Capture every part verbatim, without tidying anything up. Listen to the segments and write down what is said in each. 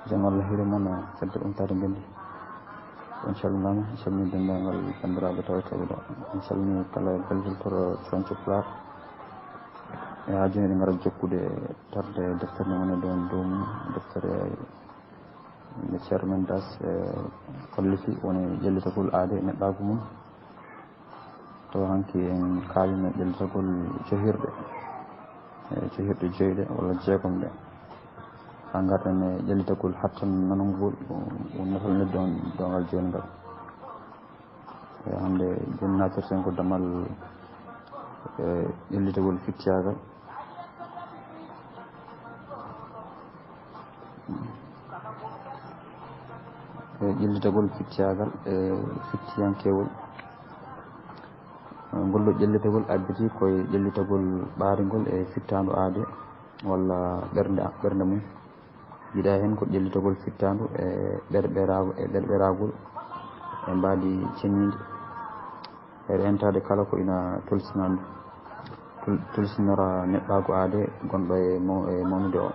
Jam Allah hiire mon, e fedde ɗum taade ngenndi. On calminaama, en calminii denndaangal banndiraaɓe tawetooɓe ɗo. En calminii kala belgel toro French Pulaar. E haa jooni eɗen ngara jokkude tarde deftere nde woni ɗoon dow mum, deftere nde Ceerno men Das, e, hollitii woni ƴellitagol aade e neɗɗaagu mum. To hanki en kaalino ƴellitagol jehirɗe, e, jehirɗe joyɗe walla jeegom ɗe. Haa ngarten e ƴellitagol hattan nanungol, ɗum, ɗum nafal neddo on dogal jooni ngal. E, hannde jooni naatirten ko damal, e, ƴellitagol fittiyaagal. E, ƴellitagol fittiyaagal, e, fittiyankewol. E, ngol ɗo ƴellitagol abbiti koye ƴellitagol ɓaaringol e fittaandu aade walla ɓernde, ɓernde mum. Yiɗaa heen ko ƴellitagol fittaandu e ɓerɓeraago-, e ɓerɓeraagol e mbaadi ceniindi. E reentaade kala ko ina tolsinande, tol-, tolsinora neɗɗaagu aade gonɗo e maw-, e mawnude o.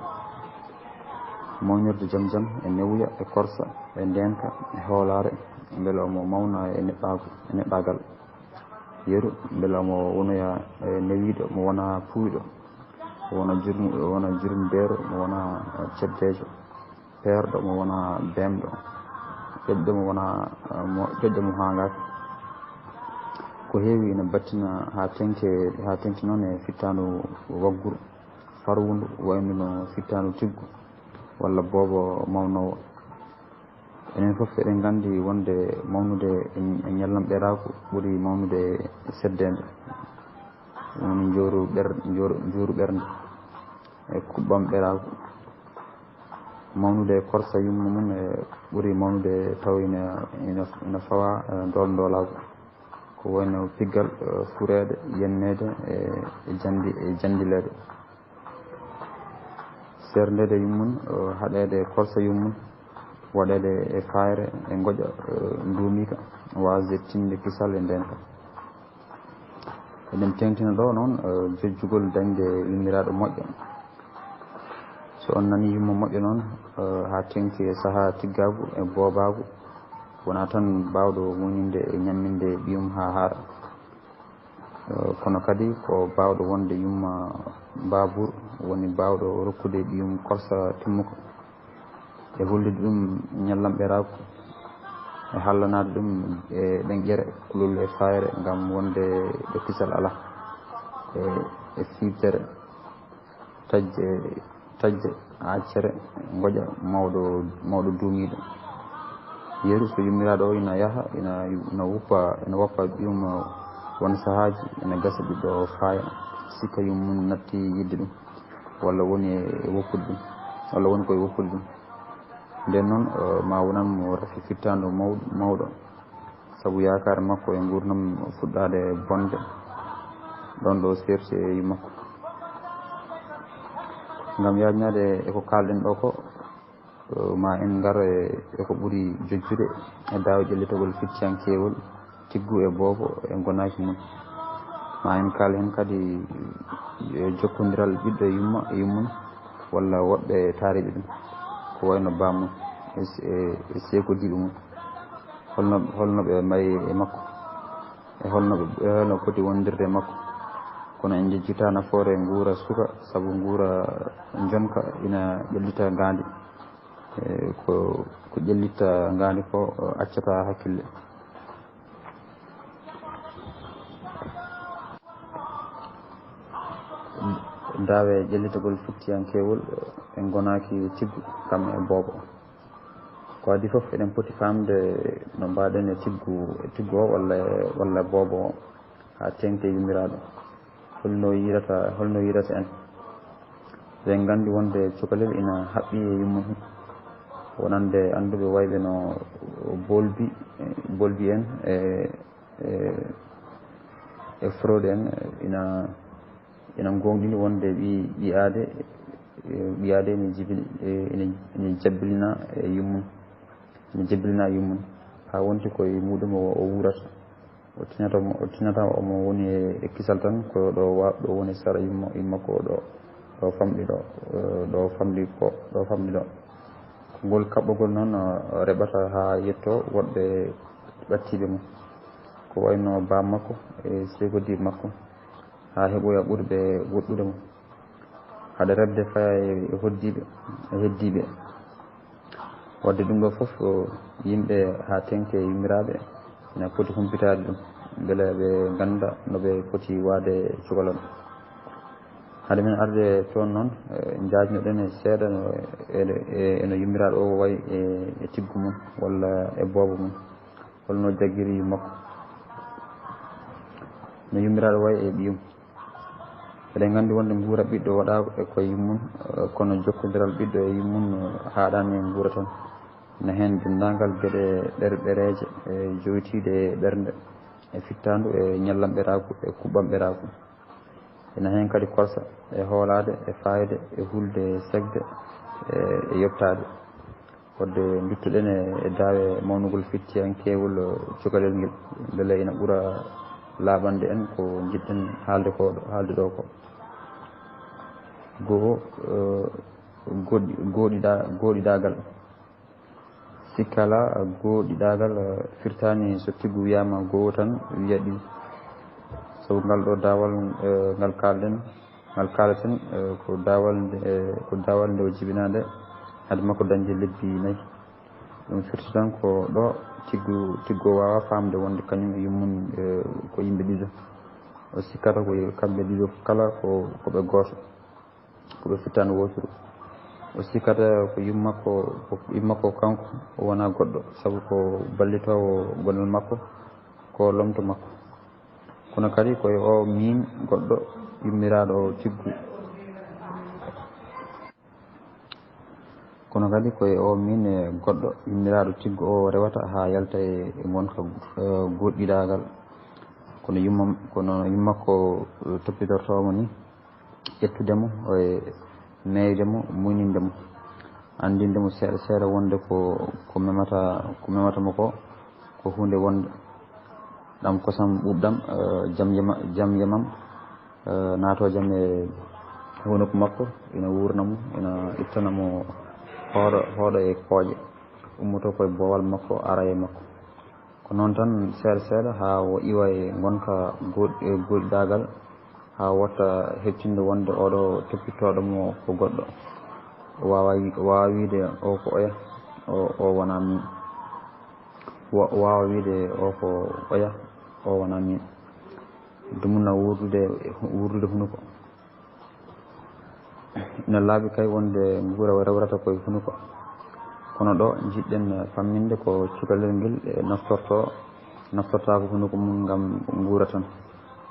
Mawnirde jam jam e newuya e korsa e ndeenka e hoolaare, mbele omo mawna e neɗɗaagu, e neɗɗaagal. Yeru, mbele omo wonoya, e, newiiɗo, mo wona puuyɗo, mo wona jurmu-, mo wona jurumbeero, mo wona, e, ceddeejo, peerɗo, mo wona beemɗo, ƴoƴɗo, mo wona, e, mo, ƴoƴɗo mo haangaaki. Ko heewi ina battina haa teŋti, haa teŋti noon e fittaandu wagguru, farwundu, wayno no fittaandu tiggu walla boobo mawnoowo. Enen fof eɗen nganndi wonde mawnude e, e ñallamɓeraaku ɓuri mawnude e seddeende. Woni njooru ɓer-, njooru, njooru ɓernde e kuɓɓam ɓeraaku. Mawnude e korsa yumma mum e ɓuri mawnude taw ina, ina, ina fawa, e, ndool ndoolaagu. Ko wayno piggal, e, fureede, yenneede e, e jandi, e jandileede. Seerndeede yummum, e, haɗeede e korsa yummum, waɗeede e faayre, e ngoƴa, e, nduumiika, waasde tinde kisal e ndeenka. Eɗen teeŋtina ɗo noon, e, jojjugol dañde yummiraaɗo moƴƴo. So on nanii yumma moƴƴo noon, e, haa teeŋti e sahaa tiggaagu e boobaagu, wonaa tan baawɗo muñinde e ñamminde ɓiyum haa haara. Eh, kono kadi ko baawɗo wonde yumma mbaabur, woni baawɗo rokkude ɓiyum korsa timmuka, e hollude ɗum ñallamɓeraaku, e hallanaade ɗum e ɗeŋƴere, kulol e faayre, ngam wonde ɗo kisal alaa, e, e siiftere. Taƴde, taƴde accere ngoƴa mawɗo, mawɗo duumiiɗo. Yeru so yummiraaɗo o ina yaha, ina, ina woppa, ina woppa ɓiyum, won sahaaji ina gasa ɓiɗɗo o faaya, sikka yummum natti yiɗde ɗum, walla woni e woppude ɗum, walla woni koye woppude ɗum. Nden noon, eh, ma wonan mo rafi fittaandu maw-, mawɗo. Sabu yaakaare makko e nguurndam fuɗɗaade bonde, ɗoon ɗo seerti e makko. Ngam yaajnaade e ko kaalɗen ɗo ko, eh, ma en ngar e, e ko ɓuri jojjude e daawe ƴellitagol fittiyankeewol, tiggu e boobo e ngonaaki mum. Ma en kaal heen kadi e jokkondiral ɓiɗɗo e yumma, e yummum, walla woɗɓe taariiɓe ɗum, ko wayno bammum e, e, e seekodiiɓe mum. Holno, holno ɓe mbayi e makko? E holno ɓe, e holno poti wondirde e makko? Kono en njejjitaa nafoore nguura suka, sabu nguura njonka ina ƴellita ngaandi. E ko, ko ƴellita ngaandi ko, accata hakkille. Daawe ƴellitagol fittiyankeewol, en ngonaaki tiggu, kam e boobo. Ko adii fof, eɗen poti faamde no mbaɗen e tiggu, e tiggu o walla, walla boobo o, haa teeŋti e yummiraaɗo. Holno yiɗata, holno yiɗata en? Eɗen nganndi wonde cukalel ina haɓɓi e yummum. Wonande annduɓe wayɓe no Bolbi, Bolbi en e, e, e Freud en ina, ina ngoongɗini wonde ɓi, ɓi aade, e, ɓi aade ina jibil-, e, ina, ina jabbilina e yummum. Ina jabbilina e yummum. Haa wonti ko e muɗum o, o wuurata. O tinata mo, o tinata omo woni e, e kisal tan, ko ɗo wa-, ɗo woni sara yumma, yumma ko ɗo, ɗo famɗi ɗo, eh, ɗo famɗi ko, ɗo famɗi ɗo. Ngol kaɓɓogol noon, o reɓata haa yetto woɗɓe ɓattiiɓe mum, ko wayno baam makko e seegodiiɓe makko, haa heɓoya ɓurɓe woɗɗude mo, haɗa reɓde faya e hoddiiɓe, e heddiiɓe. Wadde ɗum ɗo fof, o yimɓe haa teŋti e yummiraaɓe ina poti humpitaade ɗum, mbele ɓe ngannda no ɓe poti waade cukalal. Hade men arde toon noon, eh, njaajnoɗen e seeɗa no, e, e, e no yummiraaɗo o wayi e, e tiggu mum walla e boobo mum. Holno jaggiri makko? No yummiraaɗo wayi e ɓiyum? Eɗen nganndi wonde nguura ɓiɗɗo waɗaa e koye yummum, eh, kono jokkondiral ɓiɗɗo e yummum, eh, haaɗaani e nguura tan. Ina heen denndaangal geɗe ɓerɓereeje, e jowitiiɗe e ɓernde, e fittaandu, e ñallamɓeraaku, e kuɓɓamɓeraaku. Ina heen kadi korsa, e hoolaade, e faayde, e hulde, e sekde, e, e yoɓtaade. Wadde nduttuɗen e, e daawe mawnugol fittiyankewol cukalel ngel, mbele ina ɓura laaɓande en ko njiɗɗen haalde ko, haalde ɗo ko. Goo, eh, goɗɗi-, gooɗiɗa-, gooɗiɗaagal. Sikka alaa, gooɗiɗaagal, eh, firtaani so tiggu wiyaama goo tan, wiya ɗiɗi. Sabu ngal ɗo daawal, eh, ngal kaalɗen, ngal kaaleten, eh, ko daawal nde, eh, ko daawal nde o jibinaande hade makko dañde lebbi nayi. Ɗum firti tan ko ɗo tiggu, tiggu o waawaa faamde wonde kañum e yummum, eh, ko yimɓe ɗiɗo. O sikkata ko kamɓe ɗiɗo kala ko, ko ɓe gooto. Ko ɓe fittaandu wooturu. O sikkata ko yummakko, ko yummakko kanko, o wonaa goɗɗo, sabu ko ballitoowo gonal makko, ko lomto makko. Kono kadi ko e o miin goɗɗo yummiraaɗo tiggu. Kono kadi ko e o miin e goɗɗo yummiraaɗo tiggu o rewata haa yalta e, e ngonka, eh, goɗɗidaagal. Kono yumma, kono yummakko, eh, toppitortoomo ni. Ƴettude mo, e meeyde mo, muyninde mo, anndinde mo seeɗa seeɗa wonde ko, ko memata, ko memata mo ko, ko huunde wonde. Ɗam kosam ɓuuɓɗam, eh, jam yama-, jam yamam, eh, naatoo jam e hunuko makko, ina wuurna mo, ina ittana mo hooɗo, hooɗo e kooƴe, ummotoo ko e boowal makko, ara e makko. Ko noon tan, seeɗa seeɗa, haa o iwa e ngonka gooɗ-, e gooɗidaagal, haa wotta heɓtinde wonde oɗo toppitooɗo mo ko goɗɗo. O waawa yi-, o waawa wiyde o ko oya, o, o wonaa miin. Wa-, o waawa wiyde o ko oya, o wonaa miin. Dumunna wuurdude, wuurdude hunuko. Ina laaɓi kay wonde nguura o rewrata koye hunuko. Kono ɗo njiɗɗen famminde ko cukalel ngel, e, naftorto, naftortaako hunuko mum ngam nguura tan.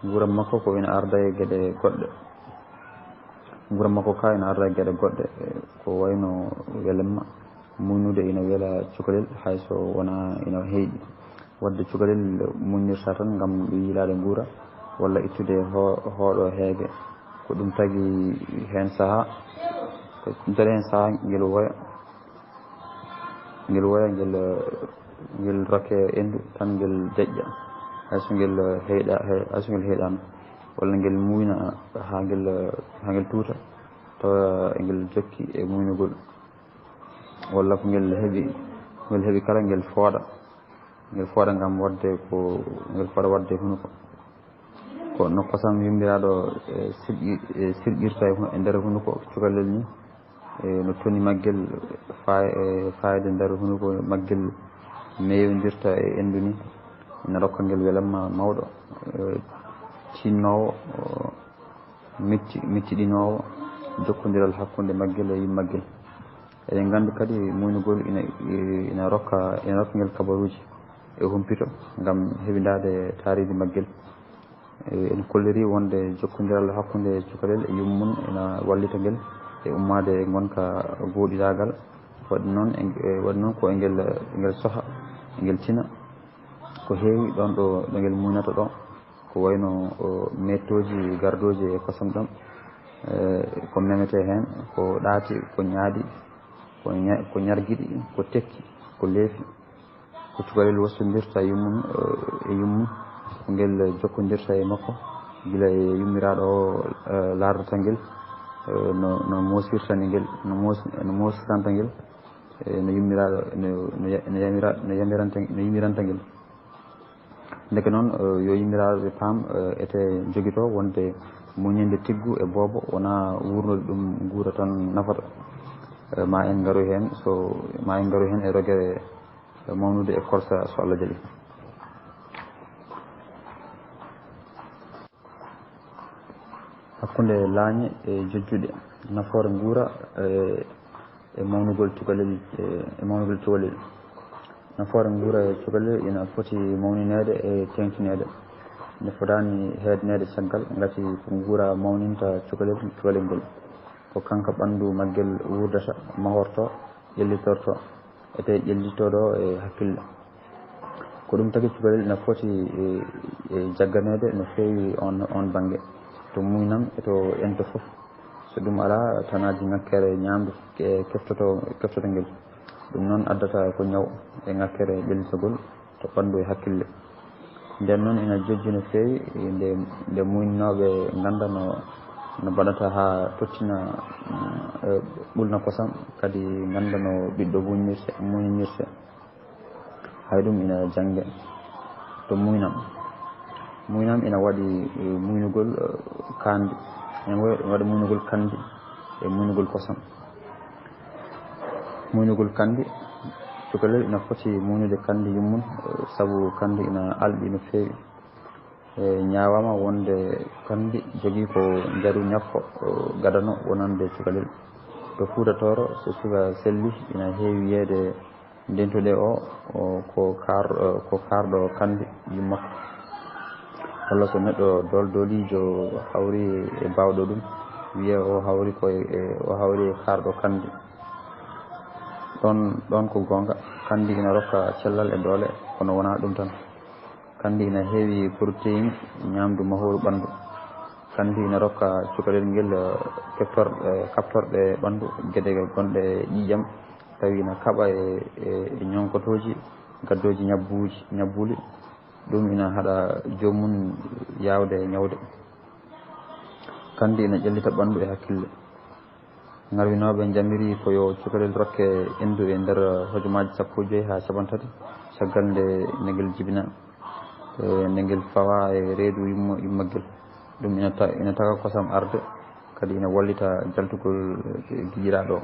Nguura makko ko ina arda e geɗe goɗɗe. Nguura makko ka ina arda e geɗe goɗɗe, e, ko wayno welemma. Muñnude ina wela cukalel, hay so wonaa ina heyɗi. Wadde cukalel muñnirta tan ngam yiilaade nguura, walla ittude ho-, hooɗo heege. Ko ɗum tagi heen sahaa, ko ɗum tagi heen sahaa ngel woya, ngel woya, ngel, ngel rokke enndu tan ngel deƴƴa. Hay so ngel heyɗa-, hay so ngel heyɗaano, walla ngel muuyna haa ngel, haa ngel tuuta, tawa ngel jokki e muuynugol. Walla ko ngel heɓi, ko ngel heɓi kala ngel fooɗa, ngel fooɗa ngam waɗde ko ngel fooɗa waɗde hunuko. Ko no kosam yummiraaɗo, e, sirƴi-, e, sirƴirta e hu-, e nder hunuko cukalel ni, e, no toni maggel faay-, e, faayde nder hunuko maggel meeyondirta e enndu ni, ina rokka ngel welamma mawɗo, e, tiinnoowo, o, metti-, mettiɗinoowo jokkondiral hakkunde maggel e yummaggel. Eɗen nganndi kadi muynugol ina, ina rokka, ina rokka ngel kabaruuji e humpito ngam heɓindaade taariindi maggel. E, en kollirii wonde jokkondiral hakkunde cukalel e yummum ina wallita ngel e ummaade e ngonka gooɗiraagal. Waɗi noon, e, e, waɗi noon ko e ngel, e ngel soha, e ngel tina. Ko heewi ɗoon ɗo, ɗo ngel muynata ɗo, ko wayno, o, mettooji gardooji e kosam ɗam, e, ko memetee heen, ko ɗaati, ko ñaaɗi, ko ña-, ko ñargiɗi, ko tekki, ko leefi. Ko cukalel wostondirta yummum, e, e yummum, ko ngel jokkondirta e makko, gila e yummiraaɗo o, e, laardata ngel, e, no, no moosirta ngel, no moos-, no moosiranta ngel. e no yummiraaɗo, no, no ya-, no yamira-, no yamiranta, no yimiranta ngel. Ndeke noon, eh, yo yimmiraaɗo ɓe paam, eh, ete jogitoo wonde muññinde tiggu e boobo wonaa wuurnude ɗum nguura tan nafata. Eh, ma en ngaroy heen, so, ma en ngaroy heen e rogere, eh, mawnude e korsa, so Allah jaɓi. Hakkunde laañe e jojjuɗe, nafoore nguura, eh, e mawnugol cukalel, eh, e mawnugol cukalel. Nafoore nguura e cukalel ina foti mawnineede e teeŋtineede. Nde fotaani heedneede caggal, ngati ko nguura mawninta cukalel, cukalel ngol. Ko kanka ɓanndu maggel wuurdata, mahorto, ƴellitorto, ete ƴellitooɗo e hakkille. Ko ɗum tagi cukalel ina foti, e, e jagganeede no feewi oon, oon bannge, to muynam e to ento fof. So ɗum alaa, tanaaji ŋakkere ñaamdu ke-, keftoto, keftoto ngel. Ɗum noon addata ko ñaw e ŋakkere ƴellitagol to ɓanndu e hakkille. Ndeen noon ina jojji no feewi nde, nde muynooɓe ngannda no, no mbaɗata haa tottina, mm, eh, ɓulna kosam, kadi ngannda no ɓiɗɗo muññirte, muññirte. Hay ɗum ina jannge to muynam. Muynam ina waɗi, eh, muynugol, eh, kandi. Ina wa-, waɗi muynugol kandi e muynugol kosam. Muynugol kandi, cukalel ina foti muynude kandi yummum, eh, sabu kandi ina alɗi no feewi. E ñaawaama wonde kandi jogii ko njaru ñakko, eh, gadano wonande cukalel. To Fuuta Tooro, so suka selli, ina heewi yiyeede ndentuɗo o, o ko kaar-, o ko kaarɗo kandi yummako. Walla so neɗɗo dool-, dooliijo hawri e baawɗo ɗum, wiyee o hawri ko e, e, o hawri e kaarɗo kandi. Ɗoon, ɗoon ko goonga, kandi ina rokka cellal e doole, kono wonaa ɗum tan. Kandi ina heewi protéine, ñaamdu mahooru ɓanndu. Kandi ina rokka cukalel ngel, eh, keptor-, eh, kaɓtorɗe ɓanndu, geɗe gonɗe e ƴiiƴam, tawi ina kaɓa e, e, e ñonkotooji, gaddooji ñabbuuji, ñabbuuli. Ɗum ina haɗa joomum yaawde ñawde. Kandi ina ƴellita ɓanndu e hakkille. Ŋarwinooɓe njamiri ko yo cukalel rokke enndu e nder hojomaaji sappo e joy haa capanɗe tati, caggal nde, nde ngel jibina, e nde ngel fawa e reedu yummo-, yummagel. Ɗum ina ta-, ina taga kosam arde, kadi ina wallita jaltugol, e, giƴiraaɗo o.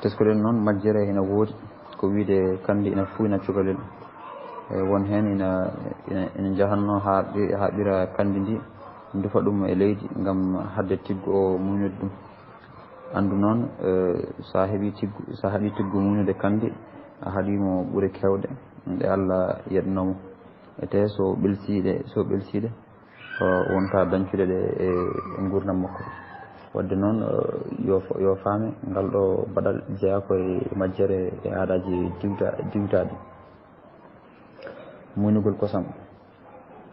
Teskoɗen noon, majjere ina woodi, ko wiyde kandi ina fuuyna cukalel. E, won heen ina, ina, ina njahannoo haa ɓi-, haa ɓira kandi ndi, ndufa ɗum e leydi ngam haɗde tiggu o muñnude ɗum. Anndu noon, e, so a heɓii tiggu, so a haɗii tiggu muñnude kandi, a haɗii mo ɓure keewɗe ɗe Allah yeɗnoo mo. Ete so ɓelsiiɗe, so ɓelsiiɗe, o wonta dañcude ɗe e, e nguurndam makko. Waɗde noon, o, yo fa-, yo faame ngal ɗo baɗal jeyaa ko e majjere e aadaaji diwta-, diwtaaɗi. Muynugol kosam.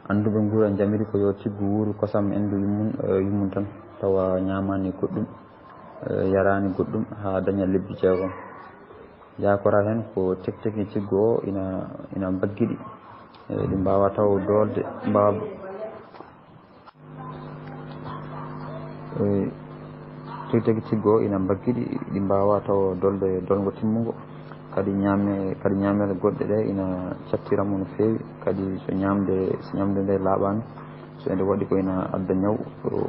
Annduɓe nguura njamiri ko yo tiggu wuuru kosam enndu yummum, e, yummum tan, tawa ñaamaani goɗɗum, e, yaraani goɗɗum haa daña lebbi jeegom. Yaakora heen ko tekteke tiggu o ina, ina mbaggiɗi. E, ɗi mbaawa taw doolde, mbaawa, e, tekteke tiggu o ina mbaggiɗi, ɗi mbaawa taw doolde, doolngo timmungo. Kadi ñaame-, kadi ñaameele goɗɗe ɗe ina cattira mo no feewi. Kadi so ñaamde, so ñaamde nde laaɓaani, so ende waɗi ko ina adda ñaw,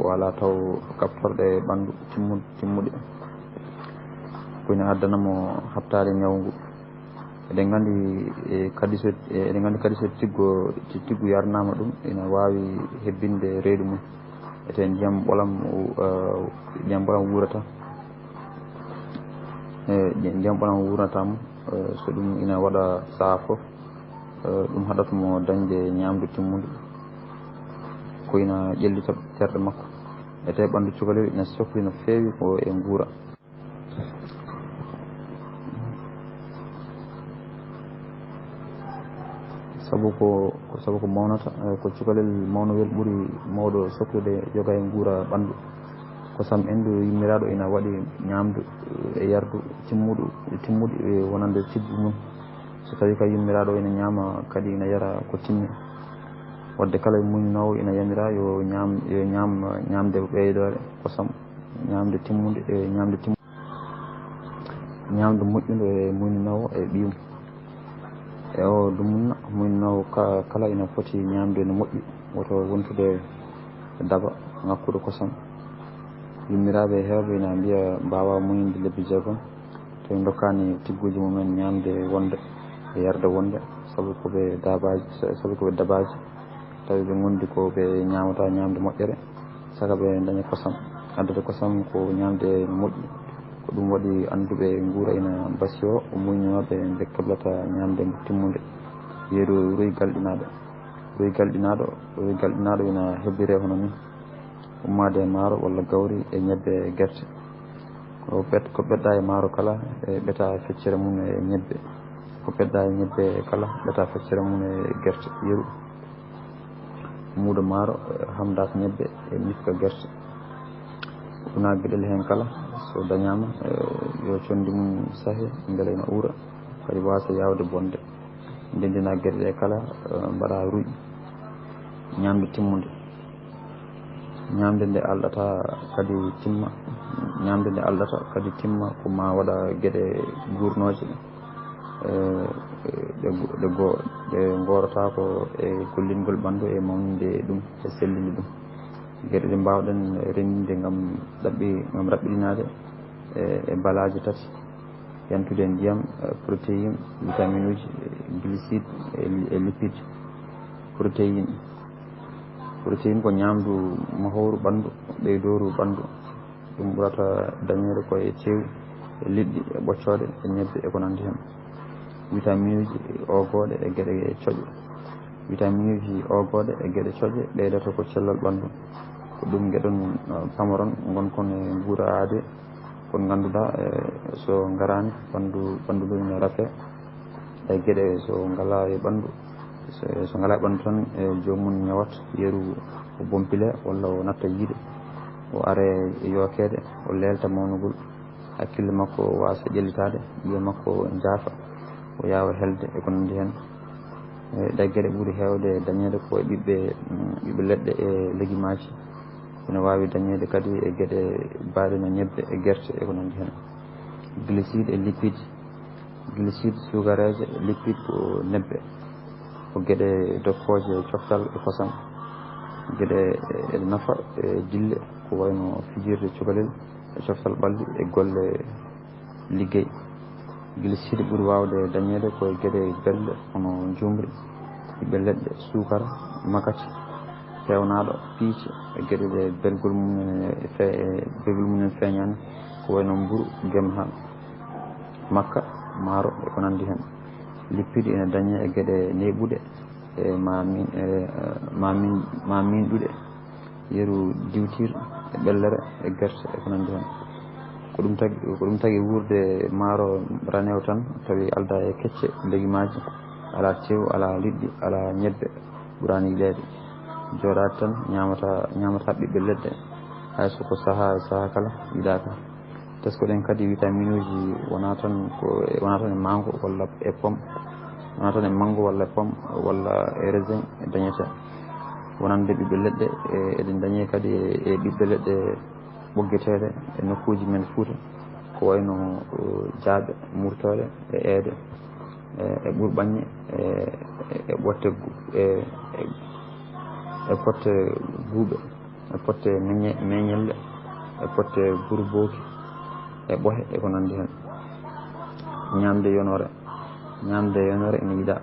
wala taw kaɓtorɗe ɓanndu timmu-, timmuɗe. Ko ina addana mo haɓtaade ñaw ngu. Eɗen nganndi, e, kadi so, e, eɗen nganndi kadi so tiggo, ti-, tiggu yarnaama ɗum, ina waawi hebbinde reedu mum. Ete ndiyam ɓolam, u-, e, ndiyam ɓolam wuurata. E, ndi-, ndiyam ɓolam wuurnata mo, e, so ɗum ina waɗa sahaa fof, e, ɗum haɗata mo dañde ñaamdu timmundu. Ko ina ƴellita terɗe makko. Ete ɓanndu cukalel ina sokli no feewi ko e nguura. Sabu ko, ko sabu ko mawnata, eh, ko cukalel mawnowel ɓuri mawɗo soklude yoga e nguura ɓanndu. Kosam enndu yummiraaɗo ina waɗi ñaamdu, eh, e yardu timmuɗu, timmuɗi, eh, wonande tiggu mum. So tawii kay yummiraaɗo ina ñaama kadi ina yara ko timmi. Waɗde kala muñnoowo ina yamiraa yo ñaam, yo ñaam ñaamde ɓeydoore kosam, ñaamde timmunde, eh, ñaamde timmunde. Ñaamdu moƴƴundu e muynanoowo e ɓiyum. E oo dumunna, muynanoowo ka-, kala ina foti ñaamdu no moƴƴi, woto wontude daba ŋakkuɗo kosam. Yummiraaɓe heewɓe ina mbiya mbaawaa muynde lebbi jeegom, tawi ndokkaani tigguuji mumen ñaamde wonde e yarde wonde, sabu ko ɓe dabaaji, sabu ko ɓe dabaaji, tawi ɓe ngondi ko ɓe ñaamata ñaamde moƴƴere, saka ɓe ndaña kosam. Addude kosam ko ñaamde no moƴƴi. Ko ɗum waɗi annduɓe nguura ina mbasiyoo, o muynanooɓe nde keblata ñaamde timmunde. Yeru roy galɗinaaɗo. Roy galɗinaaɗo, roy galɗinaaɗo ina hebbiree hono nii. Ummaade e maaro walla gawri e ñebbe e gerte. Ko ɓet-, ko ɓettaa e maaro kala, e ɓeta feccere mum e ñebbe. Ko ɓettaa e ñebbe kala, ɓeta feccere mum e gerte. Yeru. Muudo maaro, e hamdaaka ñebbe, e mikka gerte. Una geɗel heen kala, so dañaama, e yo conndi mum sahe, mbele ina uura, kadi waasa yaawde bonde. Ndenndina geɗe ɗe kala, e mbaɗa ruƴi. Ñaamde timmunde. Ñaamde nde alɗata kadi timma. Ñaamde nde alɗata kadi timma, ko ma waɗa geɗe guurnooje, e, ɗe go-, ɗe go-, ɗe ngoorata ko e gollingol ɓanndu e mawninde ɗum e sellinde ɗum. Geɗe ɗe mbaawɗen renndinde ngam ɗaɓɓi-, ngam raɓɓiɗinaade e, e balaaje tati. Yantude ndiyam, e, protéine, vitaminuuji, e, glucides, e, e lipides. Protéine. Protéine ko ñaamdu mahooru ɓanndu, ɓeydooru ɓanndu. Ɗum ɓurata dañeede ko e teewu, e liɗɗi, e ɓoccooɗe, e ñebbe, e ko nanndi heen. Vitaminuuji oogooɗe e geɗe coƴe. Vitaminuuji oogooɗe e geɗe coƴe ɓeydata ko cellal ɓanndu. Ko ɗum ngeɗon, e, pamoron, ngonkon e nguura aadee. Kon ngannduɗaa, e, so ngaraani, ɓanndu, ɓanndu ndu ina rafee. E geɗe so ngalaa e ɓanndu, so, so ngalaa e ɓanndu tan, e, joomum ñawat, yeru o bompile walla o natta yiide, o are e yookeede, o leelta mawnugol. Hakkille makko waasa ƴellitaade, ɓiye makko njaafa, o yaawa helde e ko nanndi heen. E, ɗe geɗe ɓuri heewde dañeede ko e ɓiɓɓe, mm, ɓiɓɓe leɗɗe e legimaaji. Ina waawi dañeede kadi e geɗe baaɗe no ñebbe e gerte e ko nanndi heen. Glucides e lipides. Glucides, suukareeje, lipides ko nebbe. Ko geɗe dokkooje coftal e kosam. Geɗe, e, e nafa e dille, ko wayno fijirde cukalel e coftal ɓalli e golle liggey. Glucides ɓuri waawde dañeede ko e geɗe belɗe, hono njuumri, ɓiɓɓe leɗɗe, suukara, makati, peewnaaɗo, piice, e geɗe ɗe belgol mum en e fe-, e belgol mum en feeñaani, ko wayno mburu, gemha, makka, maaro, e ko nanndi heen. Lipides ina dañee e geɗe neeɓuɗe, e ma min, e, ma min, ma minɗuɗe, yeru diwtiir, e ɓellere, e gerte, e ko nanndi heen. Ko ɗum tagi, ko ɗum tagi wuurde maaro raneewo tan, tawi aldaa e kecce, legimaaji, alaa teewu, alaa liɗɗi, alaa ñebbe, ɓuraani yiɗeede. Jooɗaade tan, ñaamata, ñaamata ɓiɓɓe leɗɗe, hay so ko sahaa e sahaa kala, yiɗaaka. Tesko-ɗen kadi vitaminuuji wonaa tan ko, wonaa tan e mango walla e pomme, wonaa tan e mango walla e pomme walla e raisin dañetee. Wonande ɓiɓɓe leɗɗe, e, eɗen dañee kadi e, e ɓiɓɓe leɗɗe ɓoggeteeɗe e nokkuuji men Fuuta, ko wayno, o, jaaɓe, murtooɗe e eede, e, e ɓurɓaññe, e, e, e ɓotte gu-, e, e, e potte guuɓe. E potte meñe-, meñelle, e potte burbooki, e ɓohe, e ko nanndi heen. Ñaamde yonoore. Ñaamde yonoore ina yiɗaa.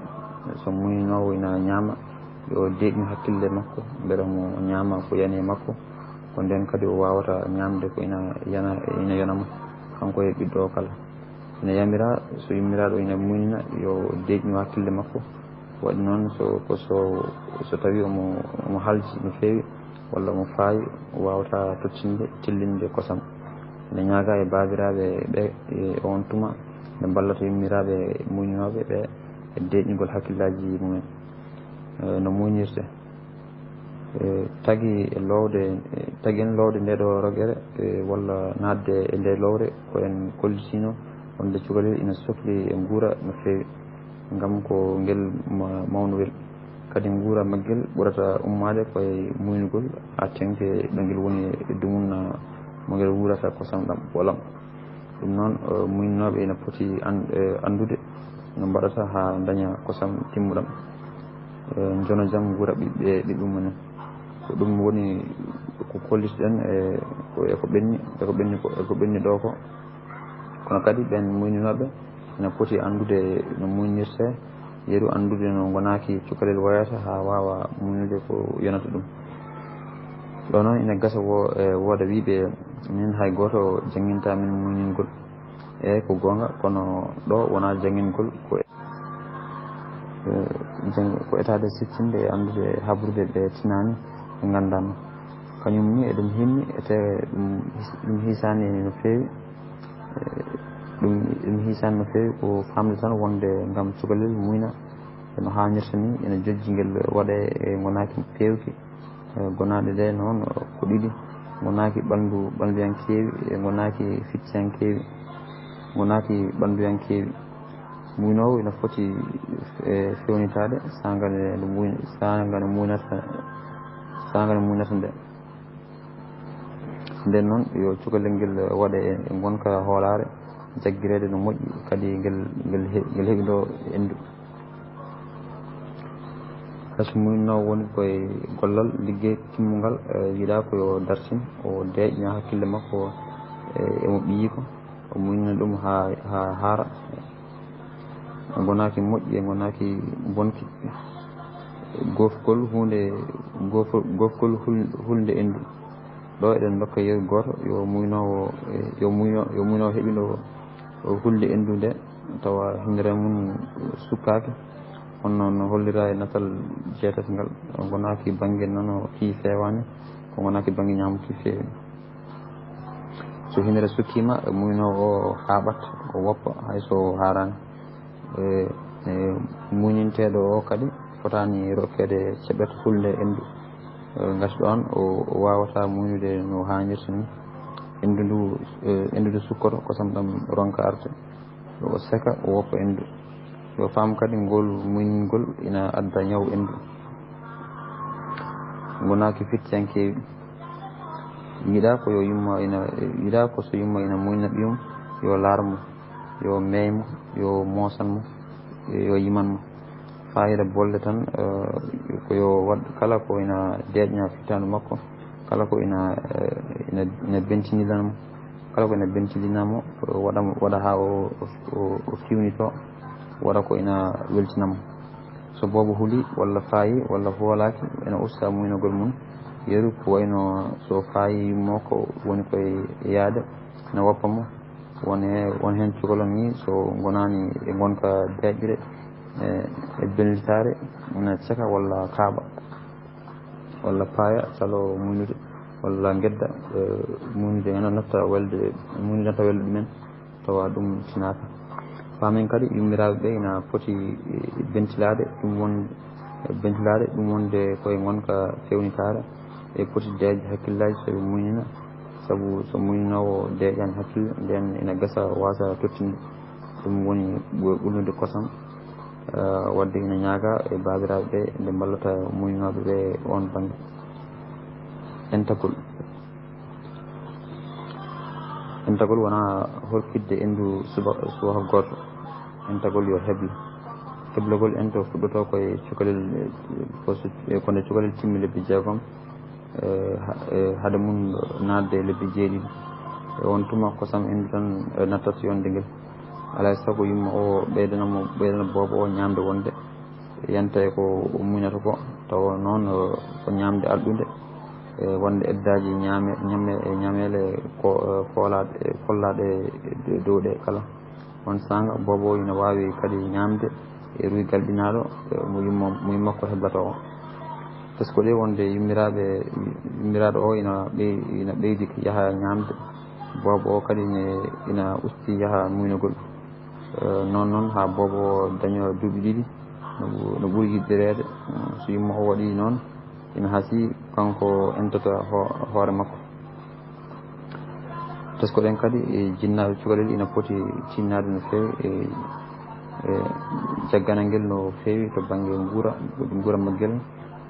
So muynoowo ina ñaama, yo deeƴnu hakkille makko, mbele mo ñaama ko yani e makko. Ko ndeen kadi o waawata ñaamde ko ina yana, ina yona mo, kanko e ɓiɗɗo o kala. Ina yamiraa, so yummiraaɗo ina muynina, yo deeƴnu hakkille makko. Waɗi noon, so, ko so, so tawii omo, omo halji no feewi, walla omo faayi, o waawataa tottinde, tellinde kosam. Ina ñaagaa e baabiraaɓe ɓe, e oon tuma, ɓe mballata yummiraaɓe muyninooɓe ɓe e deeƴnugol hakkillaaji mumen, e, no muynirtee. E, tagi e loowde, e, tagi en loowde ndee ɗoo rogere, e, walla naatde e ndee lowre, ko en kollitiino wonde cukalel ina sokli e nguura no feewi, ngam ko ngel ma-, mawnowel. Kadi nguura maggel ɓurata ummaade ko e muynugol haa teŋti e ɗo ngel woni e dumunna mo ngel wuurata kosam ɗam ɓolam. Ɗum noon, eh, muynooɓe ina poti an-, eh, anndude no mbaɗata haa ndaña kosam timmuɗam, eh, njona jam nguura ɓiɓɓe, ɓiɓɓe mumen. Ko ɗum woni ko kollitiɗen e ko, e ko ɓenni, e ko ɓenni ko, e ko ɓenni ɗo ko. Kono kadi ɓeen muynooɓe ina poti anndude no muynirtee yeru, anndude no ngonaaki cukalel wayata haa waawa muynude ko yonata ɗum. Ɗo noon ina gasa wo-, e wooda wiyɓe, "Min hay gooto jannginta min muyningol." Eey, ko goonga, kono ɗo wonaa janngingol, ko e, e, janngi-, ko etaade siftinde e anndude e habrude ɓe tinaani, ɓe nganndaama. Kañum ni eɗum himmi, e te ɗum his-, ɗum hiisaani no feewi. E, ɗum, ɗum hiisaani no feewi, ko faamde tan wonde ngam cukalel muyna e no haanirta ni, ina jojji ngel waɗa e ngonaaki peewki. E, gonaaɗe ɗe noon ko ɗiɗi, ngonaaki ɓalndu, ɓalnduyankeewi e ngonaaki fittiyankeewi. Ngonaaki ɓalnduyankeewi, muynoowo ina foti, e, feewnitaade saanga nde ndu muyna-, saanga nde muynata, saanga nde muynata nde. Nden noon, yo cukalel ngel waɗe e, e ngonka hoolaare, jaggireede no moƴƴi, kadi ngel, ngel he-, ngel heɓindoo henndu. Hay so muynoowo woni koye gollal, liggey timmungal, e, yiɗaa ko yo dartin, o deeƴna hakkille makko, e, e mo ɓiyiiko, o muynina ɗum haa, haa haara. Ngonaaki moƴƴi e ngonaaki bonki. Gofgol huunde, gofo-, gofgol hul-, hulnde henndu. Ɗo eɗen ndokka yeru gooto, yo muynoowo, yo muyno-, yo muynoowo heɓino hulde henndu nde, tawa hindere mum sukkaaki. Kono noon hollira e natal jeetati ngal, ngonaaki bannge nono ki feewaani, ko ngonaaki bannge ñaamo ki feewi. So hindere sukkiima, muynoowo o haaɓat, o woppa, hay so haaraani. E, e, muñinteeɗo o kadi fotaani rokkeede ceɓɓere hulde henndu. E, ngati ɗoon o, o waawataa muñude no haanirta ni. Henndu ndu, e, henndu ndu sukkoto, kosam ɗam ronka arde. Yo o seka, o woppa henndu. Yo faam kadi ngol muñingol ina adda ñaw henndu. Ngonaaki fittiyankeewi. Yiɗaa ko yo yumma ina, yiɗaa ko so yumma ina muñna ɓiyum, yo laar mo, yo meey mo, yo moosan mo, yo yiman mo. Faayiida bolle tan, eh, ko yo waɗ kala ko ina deeƴna fittaandu makko, kala ko ina, eh, ina, ina bentinilana mo, kala ko ina bentilina mo, waɗa mo, waɗa haa o, o, o, o fiwnitoo, waɗa ko ina weltina mo. So boobo huli walla faayi walla hoolaaki, ina usta muynagol mum. Yeru ko wayno so faayi yummo ko woni koye yaade, ina woppa mo. Won he-, won heen cukalon ni so ngonaani e ngonka deeƴre, e, e bellitaare, ina caka walla kaaɓa, walla paaya, salo muynude, walla ngedda, e, muynude, ina natta welde, muynude natta welde ɗumen. Tawa ɗum tinaaka. Paamen kadi, yummiraaɓe ɓe ina poti, eh, bentilaade, ɗum won, bentilaade, ɗum wonde koye ngonka feewnitaare, e poti deeƴde hakkillaaji so ɓe muynina, sabu so muyninoowo deeƴaani hakkille, ndeen ina gasa waasa tottinde. Ɗum woni ɓu-, ɓurnude kosam, eh, waɗde ina ñaaga e baabiraaɓe ɓe nde mballata muyninooɓe ɓe oon bannge. Entagol. Entagol wonaa horkitde enndu suba-, subaka gooto. Entagol yo heble. Heblagol ento fuɗɗotoo ko e cukalel, eh, ko so, eh, ko nde cukalel timmi lebbi jeegom, eh, ha-, eh, hade mum naatde e lebbi jeeɗiɗi. E oon tuma kosam enndu tan, eh, nattata yonde ngel. Alaa e sago yumma o ɓeydana mo, ɓeydana boobo o ñaamde wonde yanta e ko o muynata ko, tawa noon, eh, ko ñaamde alɗunde, e wonde eddaaji ñaame-, ñame-, e ñameele ko, eh, koolaaɗe, kollaaɗe e dow ɗe kala. Oon saanga, boobo ina waawi kadi ñaamde e ruy galɗinaaɗo, eh, mo yumma, mo yumma ko heblata o. Tesko ɗe wonde yummiraaɓe, yummiraaɗo o ina ɓey-, ina ɓeydi yaha ñaamde, boobo o kadi ine, ina usti yaha muynagol. Eh, noon, noon, haa boobo o daña duuɓi ɗiɗi, no ɓu-, no ɓuri yiɗireede. Eh, so yumma o waɗi noon, ina hasii kanko entata ho-, hoore makko. Tesko ɗen kadi, e, jinnaaɓe cukalel ina poti tinnaade no feewi, e, e, jagganal ngel no feewi to bannge nguura, nguura maggel,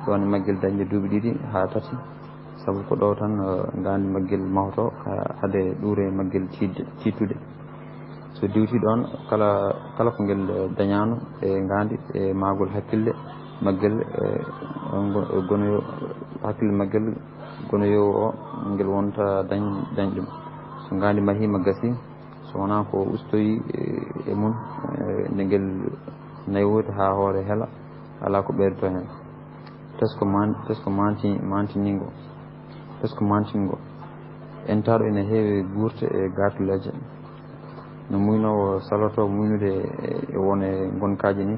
ɗoon e maggel dañde duuɓi ɗiɗi haa tati, sabu ko ɗo tan, eh, ngaandi maggel mahotoo, ha-, hade ɗuure maggel tiiɗde, tiiɗtude. So diwtii ɗoon, kala, kala ko ngel, eh, dañaano e ngaandi, e maagol hakkille maggel, eh, on go-, gonoyo, hakkille maggel gonoyoowo o, ngel wonta dañ-, dañ ɗum. So ngaandi mahiima gasii, so wonaa ko ustoyi, eh, e mum, eh, nde ngel naywooto haa hoore hela, alaa ko ɓeydotoo heen. Tesko man-, tesko manti-, mantiningo, tesko mantingo. Entaaɗo ina heewi guurte e gaatuleeje. No muynoowo saloto muynude e won e ngonkaaji ni,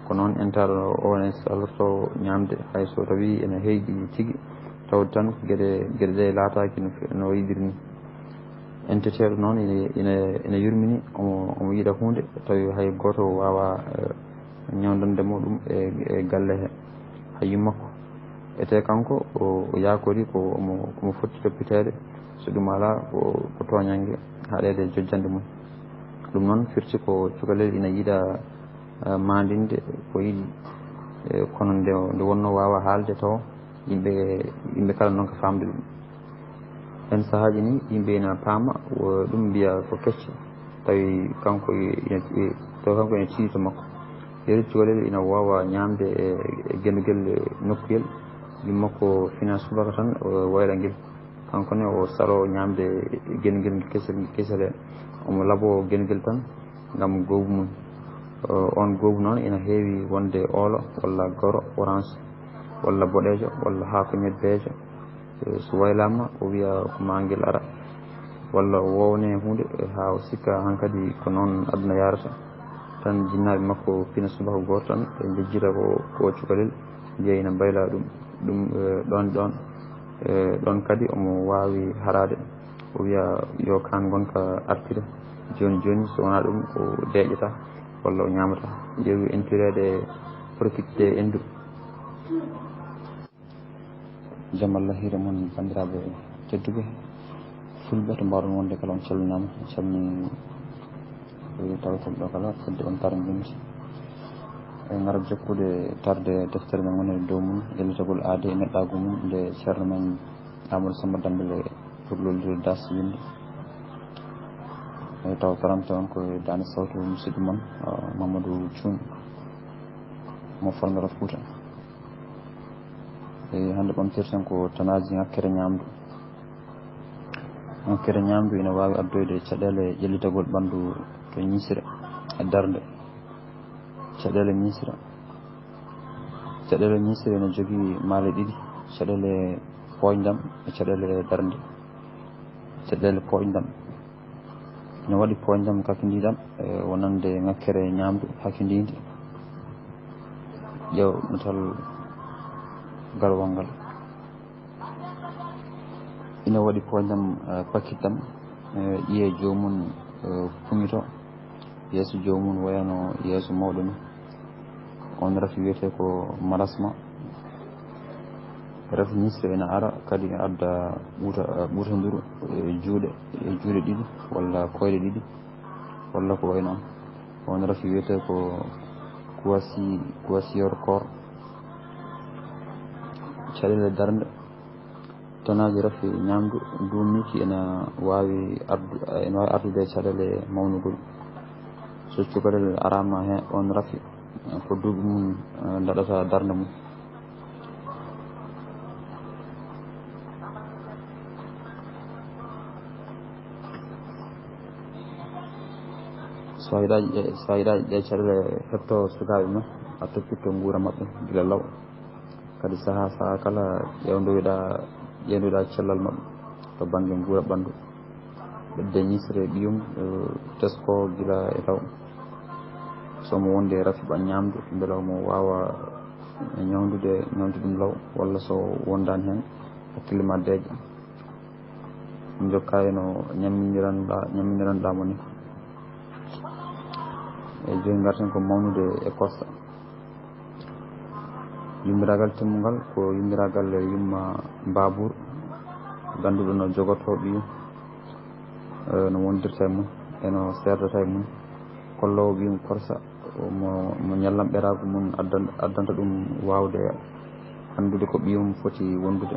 ko noon entaaɗo o ne saloto ñaamde, hay so tawii ene heyɗi tigi, tawde tan ko geɗe, geɗe ɗe laataaki no fe-, no yiɗiri ni. Enteteeɗo noon ina, ina, ina yurmini, omo, omo yiɗa huunde, tawi hay gooto waawaa, eh, ñawndande mo ɗum e, e galle he, hay yummakko. Etee kanko o, o yaakorii ko omo, ko omo foti toppiteede, so ɗum alaa ko, ko tooñannge haɗeede e jojjanɗe mum. Ɗum noon firti ko cukalel ina yiɗa, eh, maandinde ko yiɗi, eh, kono nde, nde wonnoo waawa haalde taw yimɓe, yimɓe kala noon ko faamde ɗum. Heen sahaaji ni, yimɓe ina paama, wo-, ɗum mbiya ko kecce, tawi kanko e-, ina, e-, tawi kanko ene tiiɗi to makko. Yeru cukalel ina waawa ñaamde e, e genugel nokkuyel, yumma ko fina subaka tan, o wayla ngel. Kanko ne o saro ñaamde genugel kesel, kesel he. Omo labo genugel tan ngam goobu mum. O, oon goobu noon ina heewi wonde oolo walla goro, orange, walla boɗeejo, walla haako ñebbeejo. Eh, so waylaama, o wiya ko maa ngel ara. Walla o woowne huunde, eh, haa o sikka hankadi ko noon aduna yahrata. Tan jinnaaɓe makko pina subaka gooto tan, ɓe njejjita ko, ko cukalel, mbiya ina mbayla ɗum. Ɗum, eh, ɗoon, ɗoon, eh, ɗoon kadi omo waawi haraade. O wiya yo kaan ngonka artire. Jooni, jooni, so wonaa ɗum, o deeƴata walla o ñaamata. Ƴeewi entireede, porkitde e enndu. Jam Allah hiire mon, banndiraaɓe tedduɓe fulɓe, to mbaawɗon wonde kala, on calminaama, on calmini, eh, tawtoɓe ɗo kala, fedde on tarondinti. En ngara jokkude tarde deftere men woni e dow mum, ƴellitagol aade e neɗɗaagu mum, nde ceerno men Amadou Samba Dembélé, puɗɗol Das windi. E taw tarante on ko e daande sawtu musidɗo mon, ah, Mamadou Thioune, mo Farmera Fouta. E hannde ɓamtirten ko tanaaji ŋakkere ñaamdu. Ŋakkere ñaamdu ina waawi addoyde caɗeele ƴellitagol ɓanndu to ñiisre e darnde. Caɗeele ñiisre. Caɗeele ñiisre ene jogii maale ɗiɗi, caɗeele pooƴndam e caɗeele darnde. Caɗeele pooƴndam. Ina waɗi pooƴndam kakindiiɗam, e wonande ŋakkere ñaamdu hakindiinde. Ƴeew natal garwal ngal. Ina waɗi pooƴndam, eh, pakitɗam, eh, ƴiye joomum, eh, puñito, yeeso joomum wayano yeeso mawɗo ni. On rafi wiyetee ko marasma. Rafi ñiisre ina ara kadi ina adda ɓuuta, eh, ɓuutonduru e juuɗe, e juuɗe ɗiɗi walla koyɗe ɗiɗi. Walla ko wayi noon. On rafi wiyetee ko kwasi-, kwashiorkor. Caɗeele darnde. Tanaaji rafi ñaamdu duumiiki ina waawi ardu-, ina waawi ardude e caɗeele mawnugol. So cukalel araama he on rafi, ko duuɓi mum, eh, ndaɗata darnde mum. So a yiɗaa, so a yiɗaa ɗee caɗeele heɓto sukaaɓe ma, a toppitto nguura maɓɓe gila law. Kadi sahaa, sahaa kala ƴeewndoyɗaa, ƴeewndoyɗaa cellal maɓɓe to bannge nguura ɓanndu. Ɓedde ñiisre ɓiyum, eh, tesko gila e law. So mo wonde rafi ɓa ñaamdu, mbela omo waawa ñawndude, ñawndude ɗum law, walla so wondaani heen, hakkille ma deeƴa. Njokkaa e no ñamminiranɗaa, ñamminiranɗaa mo ni. E jooni ngarten ko mawnude e korsa. Yummiraagal timmungal ko yummiraagal yumma Mbabuur, gannduɗo no jogotoo ɓiyum, eh, no wondirta e mum, e no seerdata e mum. Kolloowo ɓiyum korsa, mo, mo ñallamɓeraagu mum addan-, addanta ɗum waawde anndude ko ɓiyum foti wondude,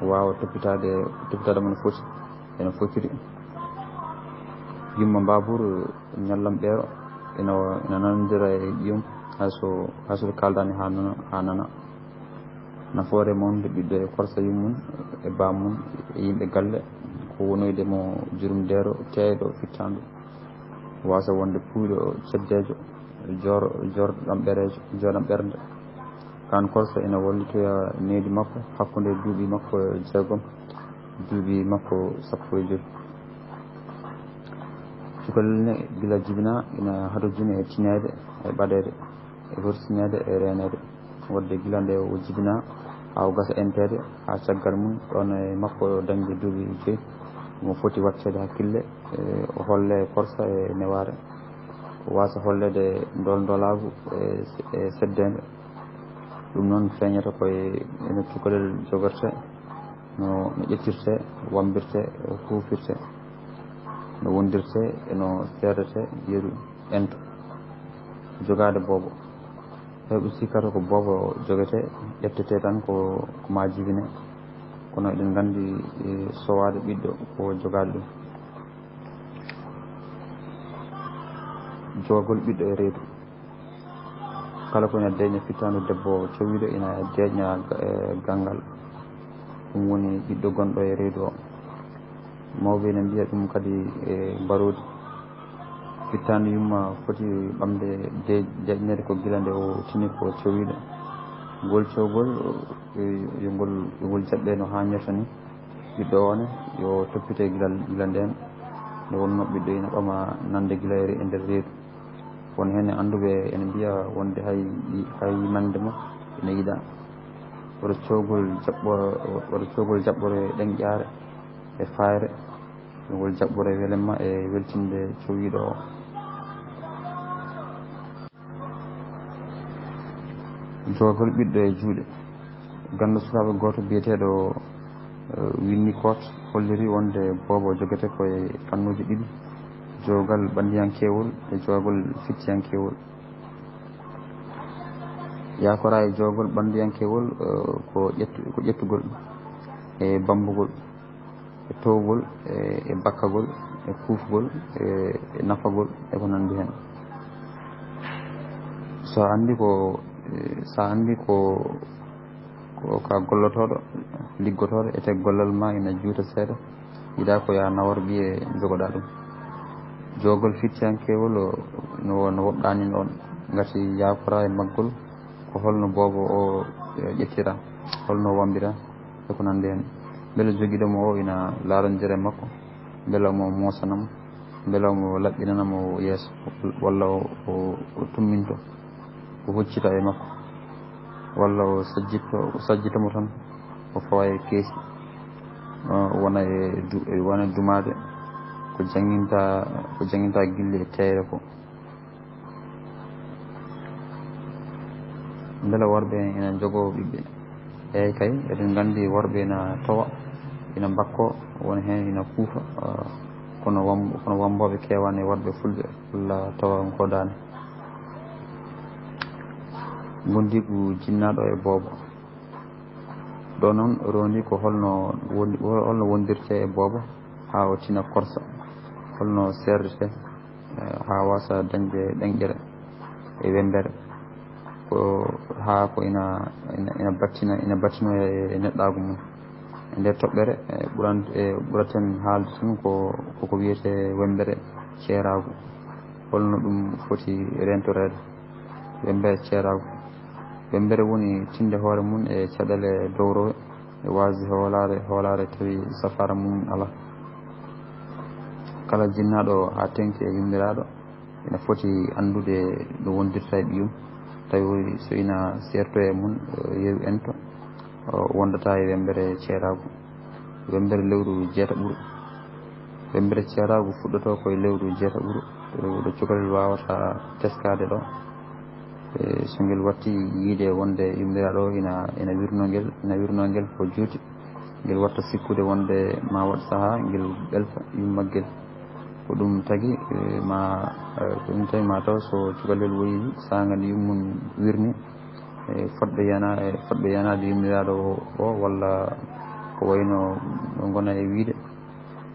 waawa toppitaade, toppitaade mo no foti, e no fotiri. Yumma Mbaabur, ñallam ɓeero, ina, ina nanondira e ƴiyum, hay so, hay so ɓe kaaldaani haa nana, haa nana. Nafoore mawnde ɓiɗɗo e korsa yummum e bammum e yimɓe galle, ko wonoyde mo jurumdeero teeyɗo fittaandu, waasa wonde puuyɗo ceddeejo, joor-, joorɗo ɗamɓereejo, jooɗam ɓernde. Kaan korsa ina wallitoya nehdi makko hakkunde duuɓi makko jeegom, duuɓi makko sappo e joy. Cukalel ne, gila jibinaa, ina hadojini e tineede, e ɓaɗeede, e horsineede, e reeneede. Wadde gila nde o jibinaa haa o gasa enteede, haa caggal mum, ɗoon e makko dañde duuɓi joy, omo foti waɗteede hakkille, e, o holle korsa e newaare. O waasa holleede ndool-ndoolaagu e, e seddeende. Ɗum noon feeñata ko e, e no cukalel jogortee, no, no ƴettirtee, wammbirtee, huufirtee, no wondirtee, e no seerdetee, yeru ento. Jogaade boobo. Heewɓe cikkata ko boobo jogetee, ƴettetee tan ko, ko maa jibine. Kono eɗen nganndi, e, sowaade ɓiɗɗo ko jogaade ɗum. Jogagol ɓiɗɗo e reedu. Kala ko ina deeƴna fittaandu debbo cowiiɗo ina deeƴna ga-, e, ganngal. Ɗum woni ɓiɗɗo gonɗo e reedu o. Mawɓe ina mbiya ɗum kadi e mbaroodi. Fittaandu yumma foti ɓamde de-, deeƴneede ko gila nde o tini ko cowiiɗo. Ngol cowgol, e, yo ngol, yo ngol jaɓɓe no haanirta ni. Ɓiɗɗo o ne, yo toppite gila, gila ndeen. Nde wonnoo ɓiɗɗo ina ɓama nande gila e, e nder reedu. Won heen e annduɓe ene mbiya wonde hay, hay yimande mo ina yiɗaa. Wota cowgol jaɓɓo-, wota cowgol jaɓɓore ɗenƴaare e faayre. Ngol jaɓɓore welemma e weltinde cowiiɗo o. Jogagol ɓiɗɗo e juuɗe. Ganndo sukaaɓe gooto biyeteeɗo, eh, Winnicott holliri wonde boobo jogete ko e fannuuji ɗiɗi, jogal ɓanndiyankeewol e jogal fittiyankeewol. Yaakoraa e jogal ɓanndiyankeewol, eh, ko ƴettu-, ko ƴettugol e bammbugol. E towgol, e, e bakkagol, e kuufgol, e, e nafagol, e ko nanndi heen. So a anndi ko, e, so a anndi ko, ko ka gollotooɗo, liggotooɗo, ete gollal ma ina juuta seeɗa, yiɗaa ko yaa nawor ɓiye jogoɗaa ɗum. Jogol fittiyankeewol o, no, no woɗɗaani noon, ngati yaakoraa e maggol, ko holno boobo o, e, ƴettira, holno wambira, e ko nanndi heen. Mbele jogiiɗo mo o ina laarondira e makko, mbele omo moosana mo, mbele omo laɓɓinana mo yeeso, walla o, o, o tumminto, o huccita e makko, walla o sajjitto, o sajjita mo tan, o fawa e keesi, o wona e du-, o wona e dumaade ko jannginta, ko jannginta gilli e teeyre ko. Mbele worɓe ina njogoo ɓiɓɓe? Eey kay, eɗen nganndi worɓe ina towa, ina mbakkoo, won heen ina kuufa, ah, kono wam-, kono wambooɓe keewaani e worɓe fulɓe, walla tawa ngoodaani. Ngondiigu jinnaaɗo e boobo. Ɗo noon, rondi ko holno wondi-, holno wondirtee e boobo haa o tina korsa, holno seerdetee, eh, haa waasa dañde ɗenƴere e wemmbere. Ko haa ko ina, ina, ina battina, ina battinoo e, e neɗɗaagu mum. E nder toɓɓere, e ɓuran-, e ɓuraten haalde tan ko, ko, ko wiyetee wemmbere ceeraagu. Holno ɗum foti reentoreede? Wemmbere ceeraagu. Wemmbere woni tinde hoore mum e caɗeele dowrowe, e waasde hoolaare, hoolaare tawi safaara mum alaa. Kala jinnaaɗo haa teŋti e yummiraaɗo ina foti anndude no wondirta e ɓiyum, tawi so ina seerto e mum, eh, yeru ento, o wondata e wemmbere ceeraagu. Wemmbere lewru jeetaɓuru. Wemmbere ceeraagu fuɗɗotoo ko e lewru jeetaɓuru, ɗo cukalel waawata teskaade ɗo. E, so ngel watti yiide wonde yummiraaɗo ina, ina wirnoo ngel, ina wirnoo ngel ko juuti, ngel watta sikkude wonde ma waɗ sahaa ngel ɓelta yummaggel. Ko ɗum tagi, e, ma, e, ko ɗum tagi ma taw so cukalel woyi saanga nde yummum wirni, e, fotɓe yana-, e, fotɓe yanaade yummiraaɗo o, o, walla ko wayno no ngona e wiide,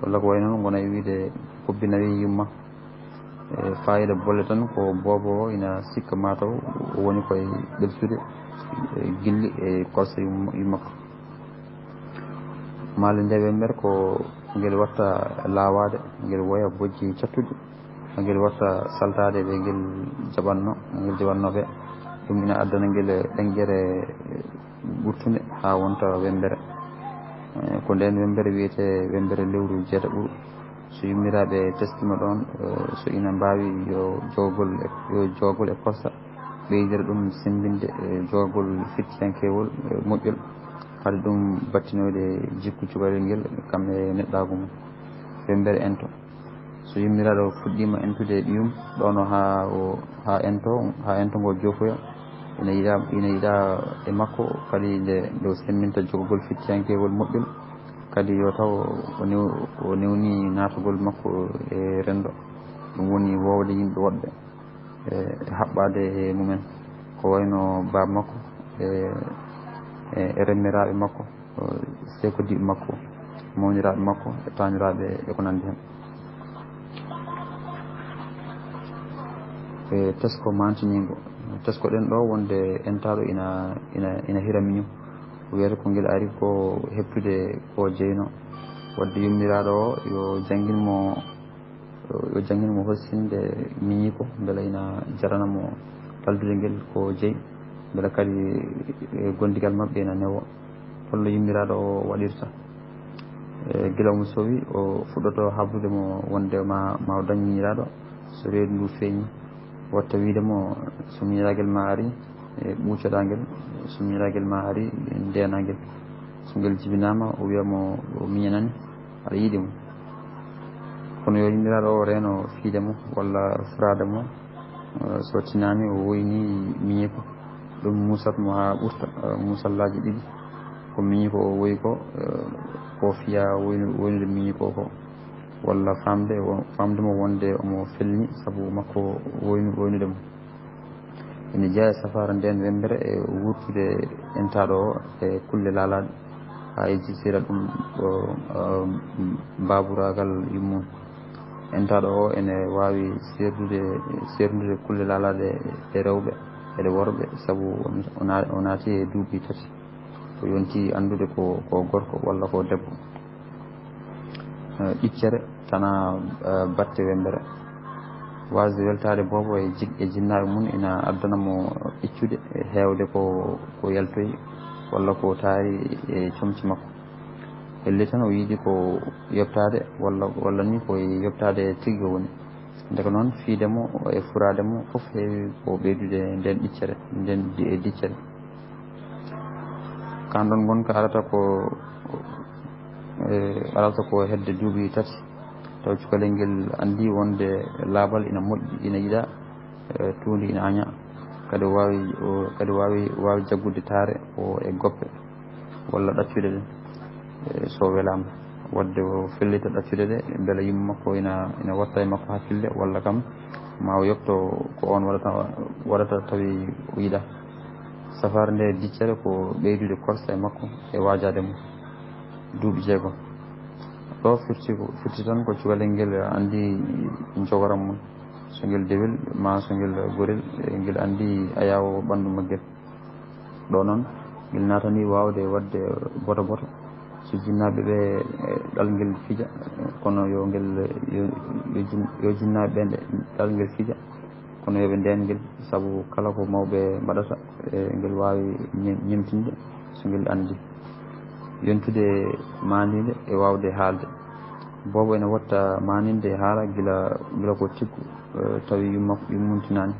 walla ko wayno no ngona e wiide Hobbi nawi yumma. E fayida bolle tan ko boobo o ina sikka mataw o woni koye ɓelsude, e gilli e korsa yumma, yumma ko. Maale nde wemmbere ko ngel watta laawaade, ngel woya bojji cattuɗi, ngel watta saltaade ɓe ngel jaɓanno, ngel jaɓanno ɓe. Ɗum ina addana ngel ɗenƴere ɓurtunde haa wonta wemmbere. E, ko ndeen wemmbere wiyetee wemmbere lewru jeetaɓuru. So yummiraaɓe teskima ɗoon, e, so ina mbaawi yo joogol e, yo joogol e korsa, ɓeydira ɗum semmbinde, e, joogol fittiyankewol, e, moƴƴol. Hade ɗum battinoyde jikku cukalel ngel, kam e neɗɗaagu mum. Wemmbere ento. So yummiraaɗo fuɗɗiima entude e ɓiyum, ɗoon o haa o, haa ento, haa ento ngoo joofoya, ina yiɗaa, ina yiɗaa e makko kadi nde, nde o semmbinta jogagol fittiyankewol moƴƴol, kadi yo taw o new-, o newni naatagol makko e renndo, ɗum woni woowde yimɓe woɗɓe e haɓɓaade e mumen, ko wayno baaba makko e, e, e remmiraaɓe makko, seekodiiɓe makko, mawniraaɓe makko, e taaniraaɓe e ko nanndi heen. E tesko maantiniingo, tesko ɗen ɗo wonde entaaɗo ina, ina, ina hira miñum. Wiyata ko ngel ari ko heɓtude ko jeyno. Wadde yummiraaɗo o yo janngin mo, yo janngin mo horsinde miñiiko, mbela ina jarana mo laldude ngel ko jeyi, mbela kadi, e, gondigal maɓɓe ina newo. Holno yummiraaɗo o waɗirta? E, gila omo sowi, o fuɗɗoto habrude mo wonde ma, ma o dañ miñiraaɗo. So reedu ndu feeñi, watta wiyde mo, so miñiraagel ma ari, e, ɓuucoɗaa ngel, so miñiraagel ma ari, ndeenaa ngel. So ngel jibinaama, o wiya mo o miñanani, aɗa yiɗi mo. Kono yo yummiraaɗo o reeno fiyde mo walla furaade mo, eh, so tinaani o woyni miñiiko. Ɗum muusat mo haa ɓurta, eh, muusallaaji ɗiɗi. Ko miñiiko o woyi ko, eh, ko fiya woynu-, woynude miñiiko ko, walla faamde wo-, faamde mo wonde omo felni sabu makko woynu-, woynude mo. Ene jeyaa e safaara ndeen wemmbere e wuurtude entaaɗo o e kulle laalaaɗe, haa e jisira ɗum ɗo, um, mbaaburaagal yummum. Entaaɗo o ene waawi seerdude, seerndude kulle laalaaɗe e rewɓe e worɓe, sabu o na-, o naati e duuɓi tati. O yonti anndude ko, ko gorko walla ko debbo. Eh, ɗiccere tana, eh, batte wemmbere. Waasde weltaade boobo e jik-, e jinnaaɓe mum ina addana mo iccude e heewde ko, ko yaltoyi walla ko taari e comci makko. Ellee tan o yiɗi ko yoɓtaade walla, walla ni ko yoɓtaade tigi o woni. Ndeke noon, fiyde mo e furaade mo fof heewi ko ɓeydude ndeen ɗiccere, ndeen di-, e diccere. Kaan ɗoon ngonka arata ko, e, arata ko hedde duuɓi tati, taw cukalel ngel anndi wonde laaɓal ina moƴƴi, ina yiɗaa, e, tuundi ina añaa. Kadi o waawi, o, kadi waawi, waawi jaggude taare o e goppe walla ɗaccude ɗe, e, so welaama. Waɗde o fellita ɗaccude ɗe, mbela yumma makko ina, ina watta e makko hakkille, walla kam ma o yoɓto ko oon waɗata, waɗata tawi o yiɗaa. Safaara nde diccere ko ɓeydude korsa e makko e waajaade mo duuɓi jeego. Ɗo firti ko, firti tan ko cukalel ngel anndi jogoram mum. So ngel dewel maa so ngel gorel, e, ngel anndi ayaawo ɓanndu maggel. Ɗo noon, ngel naatanii waawde waɗde boto boto. So jinnaaɓe ɓe, e, ɗal ngel fija, kono yo ngel, yo, yo jin-, yo jinnaaɓe ɓe nde ɗal ngel fija, kono yo ɓe ndeen ngel, sabu kala ko mawɓe mbaɗata, e, ngel waawi ñem-, ñemtinde so ngel anndi. Yontude maaninde e waawde haalde. Boobo ene watta maaninde e haala gila, gila ko tiggu, e, tawi yumma-, yummuntinaani.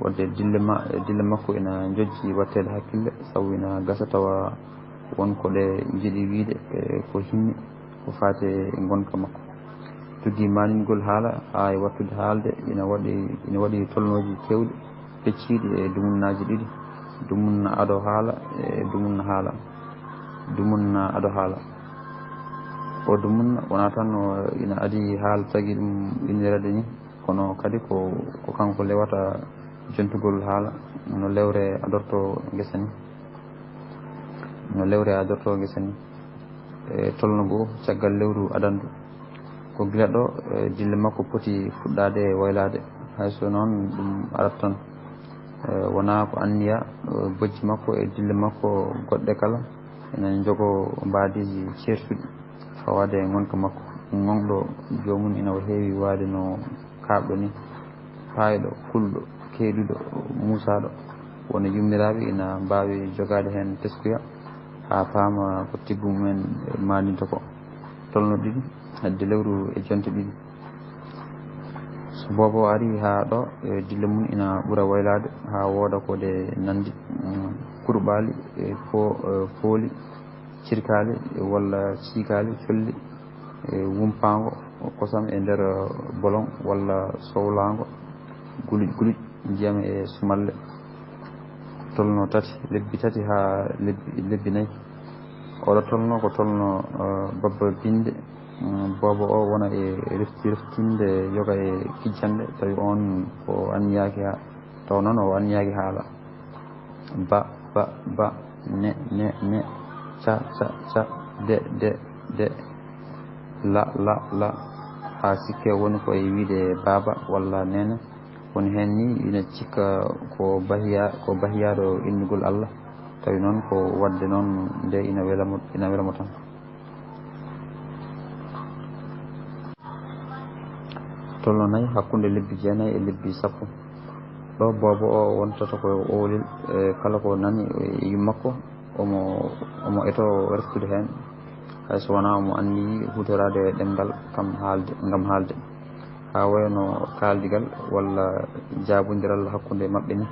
Waɗde dille ma-, dille makko ina njojji waɗteede hakkille, sabu ina gasa tawa won ko ɗe njiɗi wiyde, e, ko hinni, ko faati e ngonka makko. Tuggi maaningol haala, haa e waɗtude haalde, ina waɗi, ina waɗi tolnooji keewɗi, pecciiɗi e dumunnaaji ɗiɗi, dumunna ado haala e dumunna haala. Dumunna ado haala. O dumunna wonaa tan o ina adii haala tagi ɗum innirede ni, kono kadi ko, ko kanko lewata jontugol haala, no lewre adorto ngesa ni. No lewre adorto ngesa ni. E tolno goo, caggal lewru adandu, Ko gila ɗo, eh, dille makko poti fuɗɗaade e waylaade. Hay so noon ɗum arat tan, eh, wonaa ko anniya, eh, bojji makko e dille makko goɗɗe kala ina njogoo mbaadiiji ceertuɗi fawaade e ngonka makko. Ŋoŋɗo joomum ina heewi waade no kaaɓɗo ni, paayɗo, kulɗo, keeduɗo, muusaaɗo. Won e yummiraaɓe ina mbaawi jogaade heen teskuya haa paama ko tiggu mumen maandinta ko. Tolno ɗiɗi, hedde lewru e jonte ɗiɗi. So boobo ari haa ɗo, e dille mum ina ɓura waylaade haa wooda ko ɗe nanndi, mm, kurɓaali, e po-, e pooli, cirkaali, walla ciikaali, colli, e wumpaango kosam e nder bolon, walla sowlaango guluƴ guluƴ ndiyam e sumalle. Tolno tati, lebbi tati haa lebbi, lebbi nayi. Oɗo tolno ko tolno, eh, babba binde. Mm, boobo o wona e refti-, reftinde yoga e kijjande, tawi on ko anniyaaki ha-, taw noon o anniyaaki haala. Ba, ba, ba, ne, ne, ne, ca, ca, ca, de, de, de, la, la, la, haa sikke woni ko e wiide baaba walla neene. Woni heen ni ina cikka ko bahiya-, ko bahiyaaɗo innugol Allah, tawi noon ko waɗde noon nde ina wela mo, ina wela mo tan. Tolno nayi hakkunde lebbi jeenayi e lebbi sappo. Ɗo boobo o wontata ko oolel, e kala ko nani e yummakko, omo, omo eto reftude heen, hay so wonaa omo anniyi huutoraade ɗemngal kam haalde, ngam haalde. Haa wayno kaaldigal walla jaabondiral hakkunde maɓɓe ni.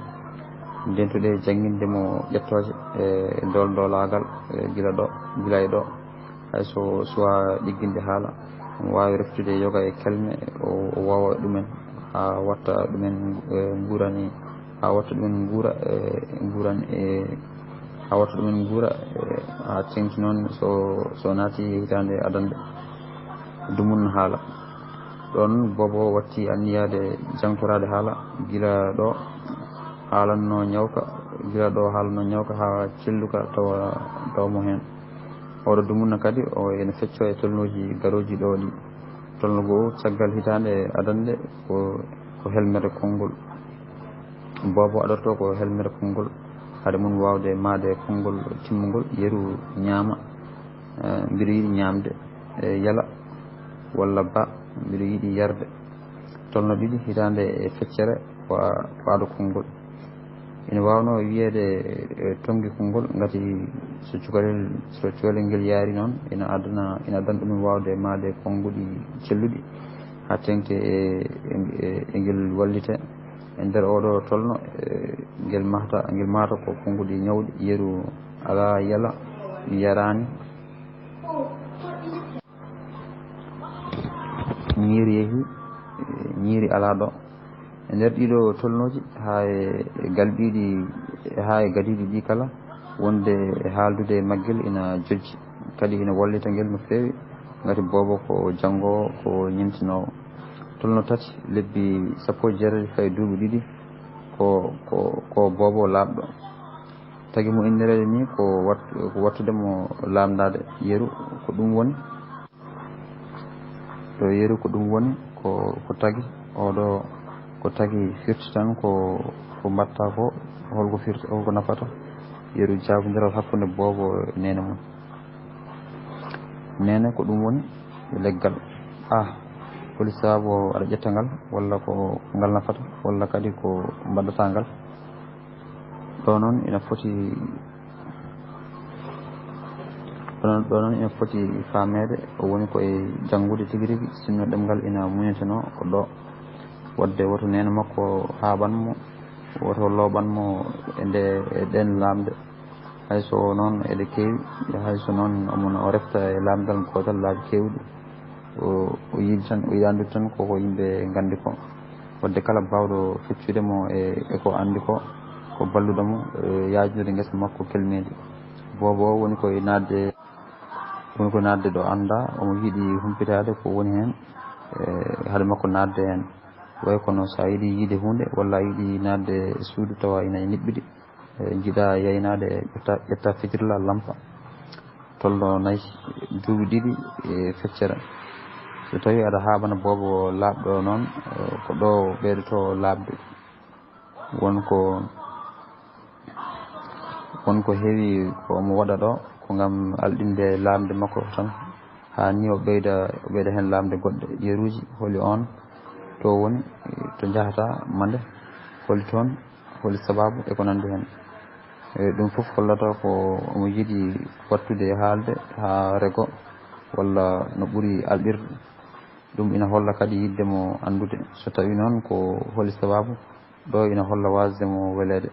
Ndentuɗe jannginde mo ƴettooje e dooldoolaagal, e gila ɗo, gila e ɗo. Hay so suwaa ɗigginde haala, omo waawi reftude yoga e kelme, o, o waawa ɗumen, haa watta ɗumen, e, nguura ni, haa watta ɗumen nguura, e, nguura ni, e, haa watta ɗumen nguura, e, haa teŋti noon so, so naati hitaande adannde, dumun haala. Ɗoon boobo watti anniyaade jangtoraade haala, gila ɗo haalanno ñawka, gila ɗo haalanno ñawka haa celluka tawa, tawa mo heen. Oɗo dumunna kadi, o ene feccoo e tolnooji garooji ɗo ɗi. Tolno goo, caggal hitaande adannde, ko, ko helmere konngol. Boobo adorto ko helmere konngol. Hade mum waawde maade konngol timmungol, yeru ñaama, eh, mbiɗo yiɗi ñaamde, eh, yala, walla ba, mbiɗo yiɗi yarde. Tolno ɗiɗi hitaande e feccere wa-, waɗo konngol. Ina waawnoo wiyeede, e, tonngi konngol, ngati so cukalel, so cukalel ngel yaari noon, ina addana, ina addana ɗum waawde maade konnguɗi celluɗi, haa teŋti e, e, e ngel wallita. E nder oɗo tolno, e, ngel mahta, ngel mahta ko konnguɗi ñawɗi, yeru alaa yala, mi yaraani. Ñiiri yehi, ñiiri alaa ɗo. E nder ɗiɗo tolnooji, haa e galɓiiɗi, haa e gadiiɗi ɗi kala, wonde e haaldude e maggel ina jojji, kadi ina wallita ngel no feewi, ngati boobo ko janngoowo, ko ñemtinoowo. Tolno tati, lebbi sappo e jeetati fayi duuɓi ɗiɗi, ko, ko, ko boobo laaɓɗo. Tagi mo innireede ni ko wat-, ko wattude mo laamndaade yeru, ko ɗum woni. To yeru ko ɗum woni, ko, ko tagi, oɗo ko tagi firti tan, ko, ko mbaɗta ko, holko firti, holko nafata yeru jaabondiral hakkunde boobo e neene mum. Neene ko ɗum woni leggal. Ah, holi sabu aɗa ƴetta ngal, walla ko ngal nafata, walla kadi ko mbaɗata ngal? Ɗo noon ina foti, ɗo noon, ɗo noon ina foti faameede, o woni ko e janngude tigi rigi, sinno ɗemngal ina muñatenoo ko ɗo. Waɗde woto neene makko haaɓan mo, woto looɓan mo e nde, e ɗeen laamɗe. Hay so noon eɗe keewi, hay so noon omo, o refta e laamndal gootal laabi keewɗi. O, o yiɗi tan, o yiɗi anndude tan koko yimɓe nganndi ko. Waɗde kala baawɗo feccude mo e, e ko anndi ko, ko balluɗo mo, e, yaajnude ngesa makko kelmeendi. Boobo o woni koye naatde, woni koye naatde ɗo anndaa, omo yiɗi humpitaade ko woni heen, e, hade makko naatde heen. Way kono so a yiɗi yiide huunde walla a yiɗi naatde e suudu tawa ina e niɓɓiɗi, e, njiɗa yaynaade, ƴetta, ƴetta fitirla, lampa. Tolno nayi, duuɓi ɗiɗi e feccere. So tawii aɗa haaɓana boobo laaɓɗo noon, eh, ko ɗo ɓeydoto laaɓde. Won ko, won ko heewi ko omo waɗa ɗo, ko ngam alɗinde laaɓde makko tan. Haa ni o ɓeyda, o ɓeyda heen laaɓde goɗɗe yeruuji, holi oon, to woni, to njahata, mande, holi toon, holi sabaabu e ko nanndi heen. E ɗum fof hollata ko omo yiɗi waɗtude e haalde haa rego walla no ɓuri alɗirde. Ɗum ina holla kadi yiɗde mo anndude. So tawii noon ko holi sabaabu, ɗo ina holla waasde mo weleede.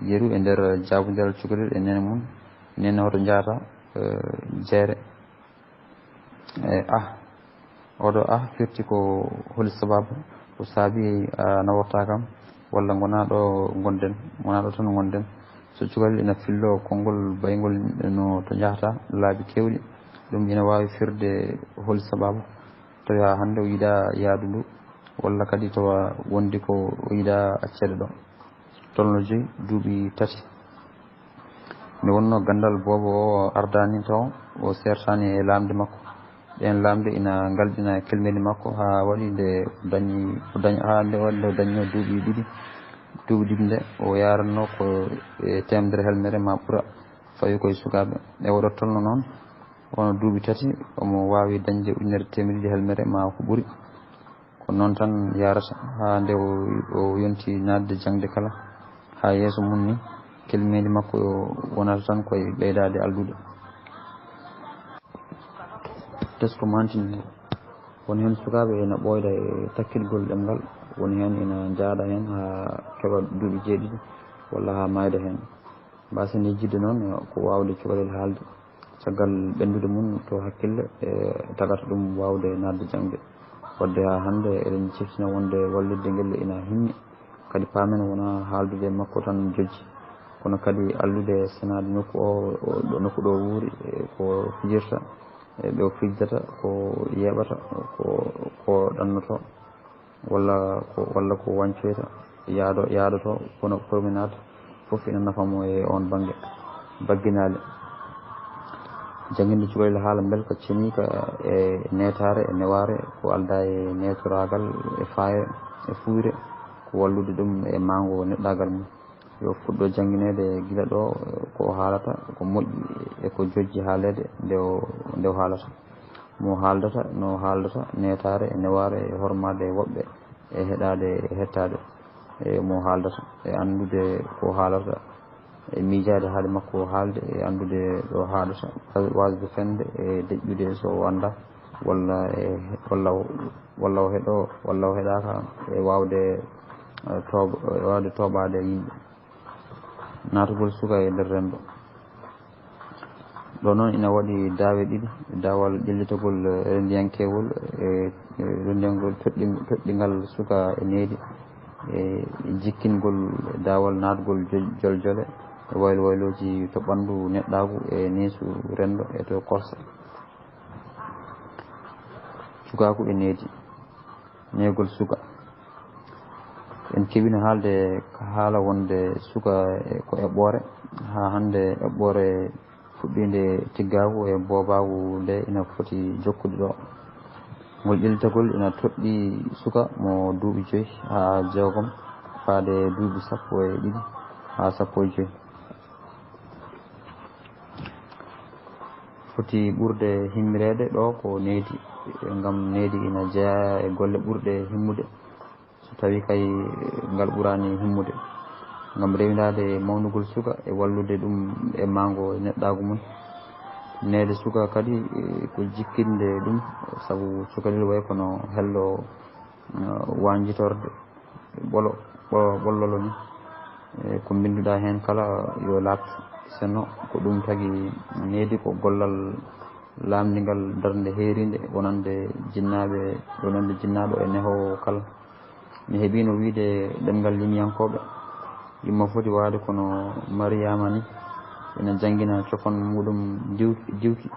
Yeru e nder jaabondiral cukalel e neene mum, neene hoto njahata, eh, jeere. E ah, oɗo ah firti ko holi sabaabu, ko saabi a naworta kam, walla ngonaa ɗo ngonɗen, ngonaa ɗo tan ngonɗen. So cukalel ina fillo konngol bayngol no to njahata laabi keewɗi, ɗum ina waawi firde holi sabaabu. Tawi haa hannde o yiɗaa yahdu ndu, walla kadi tawa wondi ko o yiɗaa acceede ɗo. Tolno joyi, duuɓi tati. Nde wonnoo ganndal boobo o ardaani taw, o seertaani e laaɓde makko. Ɗeen laaɓde ina ngalɗina kelmeeli makko haa waɗi nde o dañi, o dañi, haa nde waɗi nde o dañnoo duuɓi ɗiɗi. Duuɓi ɗiɗi nde o yaranno ko e teemedere helmere ma ɓura fawi koye sukaaɓe. E oɗo tolno noon, wonno duuɓi tati, omo waawi dañde ujunere teemedde ɗiɗi helmere ma ko ɓuri. Ko noon tan yarata haa nde o, o yonti naatde jaŋde kala. Haa yeeso mum ni, kelmeeli makko wonata tan koye ɓeydaade alɗude. Tesko mantini, won heen sukaaɓe ina ɓooyda e takkitgol ɗemngal, woni heen ina njahda heen haa keɓa duuɓi jeeɗiɗi walla haa maayda heen. Mbaasen yejjitde noon ko waawde cukalel haalde. Caggal ɓenndude mum to hakkille, e tagata ɗum waawde naatde jaŋde. Waɗde haa hannde eɗen ciftina wonde wallitde ngel ina himmi. Kadi paamen wonaa haaldude e makko tan jojji, kono kadi allude e senaade nokku o, o, ɗo nokku ɗo wuuri, e ko fijirta, e ɓe o fijidata, ko yeeɓata, ko, ko ɗannoto. Walla ko, walla ko wancoyta, yaado, yaadoto, kono promenade fof ina nafa mo e oon bannge. Bagginaali. Jannginde cukalel haala mbelka ceniika e neetaare, e newaare, ko aldaa e neetoraagal, e faayre, e fuuyre, ko wallude ɗum e maango neɗɗaagal mum. Yo fuɗɗo janngineede gila ɗo, ko o haalata, ko moƴƴi e ko jojji haaleede nde o, nde o haalata. Mo haaldata, no haaldata, neetaare e newaare e hormaade woɓɓe e heɗaade e hettaade. E mo haaldata, e anndude ko haalata, e miijaade haali makko o haalde, e anndude ɗo haaɗata, waasde fende e deƴƴude so o annda, walla e, walla o, walla o heɗo, walla o heɗaaka, e waawde, eh, toob-, e waawde tooɓaade yimɓe. Naatugol suka e nder renndo. Ɗo noon ina waɗi daawe ɗiɗi, daawal ƴellitagol, eh, renndiyankeewol, e, e renndiyangol toɗɗi-, toɗɗingal suka e needi, e jikkingol daawal naatgol jo-, joljole, e waylo waylooji to ɓanndu neɗɗaagu, e neesu renndo, e to korsa. Cukaaku e needi. Neegol suka. En keɓino haalde ka haala wonde suka e ko eɓɓoore. Haa hannde eɓɓoore fuɗɗiinde tiggaagu e boobaagu nde ina foti jokkude ɗo. Ngol ƴellitagol ina toɗɗi suka mo duuɓi joyi haa jeegom faade duuɓi sappo e ɗiɗi haa sappo e joyi. Foti ɓurde himmireede ɗo ko needi, ngam needi ina jeyaa e golle ɓurɗe himmude, so tawii kay ngal ɓuraani himmude, ngam rewindaade mawnugol suka e wallude ɗum e maango e neɗɗaagu mum. Neede suka kadi, eh, ko jikkinde ɗum, sabu cukalel wayi kono hello, eh, wañjitorde ɓolo, ɓo-, ɓollolo ni. E ko mbinnduɗaa heen kala yo laaɓtu. Seno ko ɗum tagi needi ko gollal laamndingal darnde heeriinde wonande jinnaaɓe, wonande jinnaaɗo e nehoowo kala. Mi heɓiino wiyde ɗemngal limiyankooɓe, yumma foti waawde kono Mariyaama ni, ina janngina cofon muɗum diw-, diwki.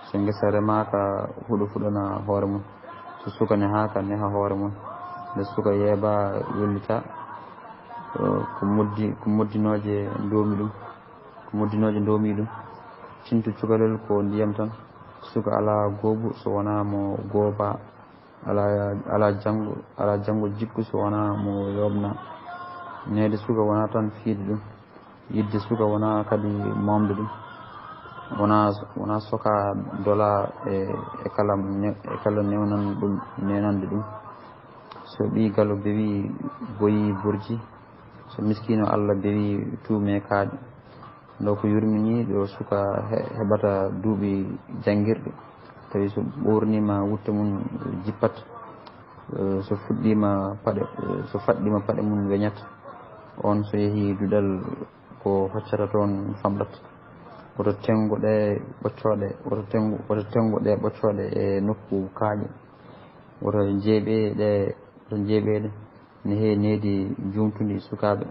So ngesa remaaka, huɗo fuɗana hoore mum. So suka nehaaka, neha hoore mum. Nde suka yeeba, wellita, ko moddi, ko moddinooje ndoomi ɗum. Ko moddinooje ndoomi ɗum. Cintu cukalel ko ndiyam tan. Suka alaa goobu so wonaa mo gooba, alaa, alaa janngo, alaa janngo jikku so wonaa mo yooɓna. Neede suka wonaa tan fiyde ɗum, yiɗde suka wonaa kadi moomde ɗum. Wonaa, wonaa soka dola e, e kala ne-, e kala newnan ɗum, neenande ɗum. So ɓii galo bewii boyii borji, so miskiino Allah bewii tuumee kaaƴe. Ɗo ko yurminii ɗo suka he-, heɓata duuɓi janngirɗi, tawi so ɓoorniima wutte mum jippat, eh, so fuɗɗiima paɗe, eh, so faɗɗiima paɗe mum weñat. On so yehii duɗal ko hoccata toon famɗat. Woto tenngo ɗe ɓoccooɗe, woto tenngo, woto tenngo ɗe ɓoccooɗe e nokku kaaƴe. Woto njeeɓe ɗe, woto njeeɓe ɗe. Ne heewi needi njuumtundi sukaaɓe,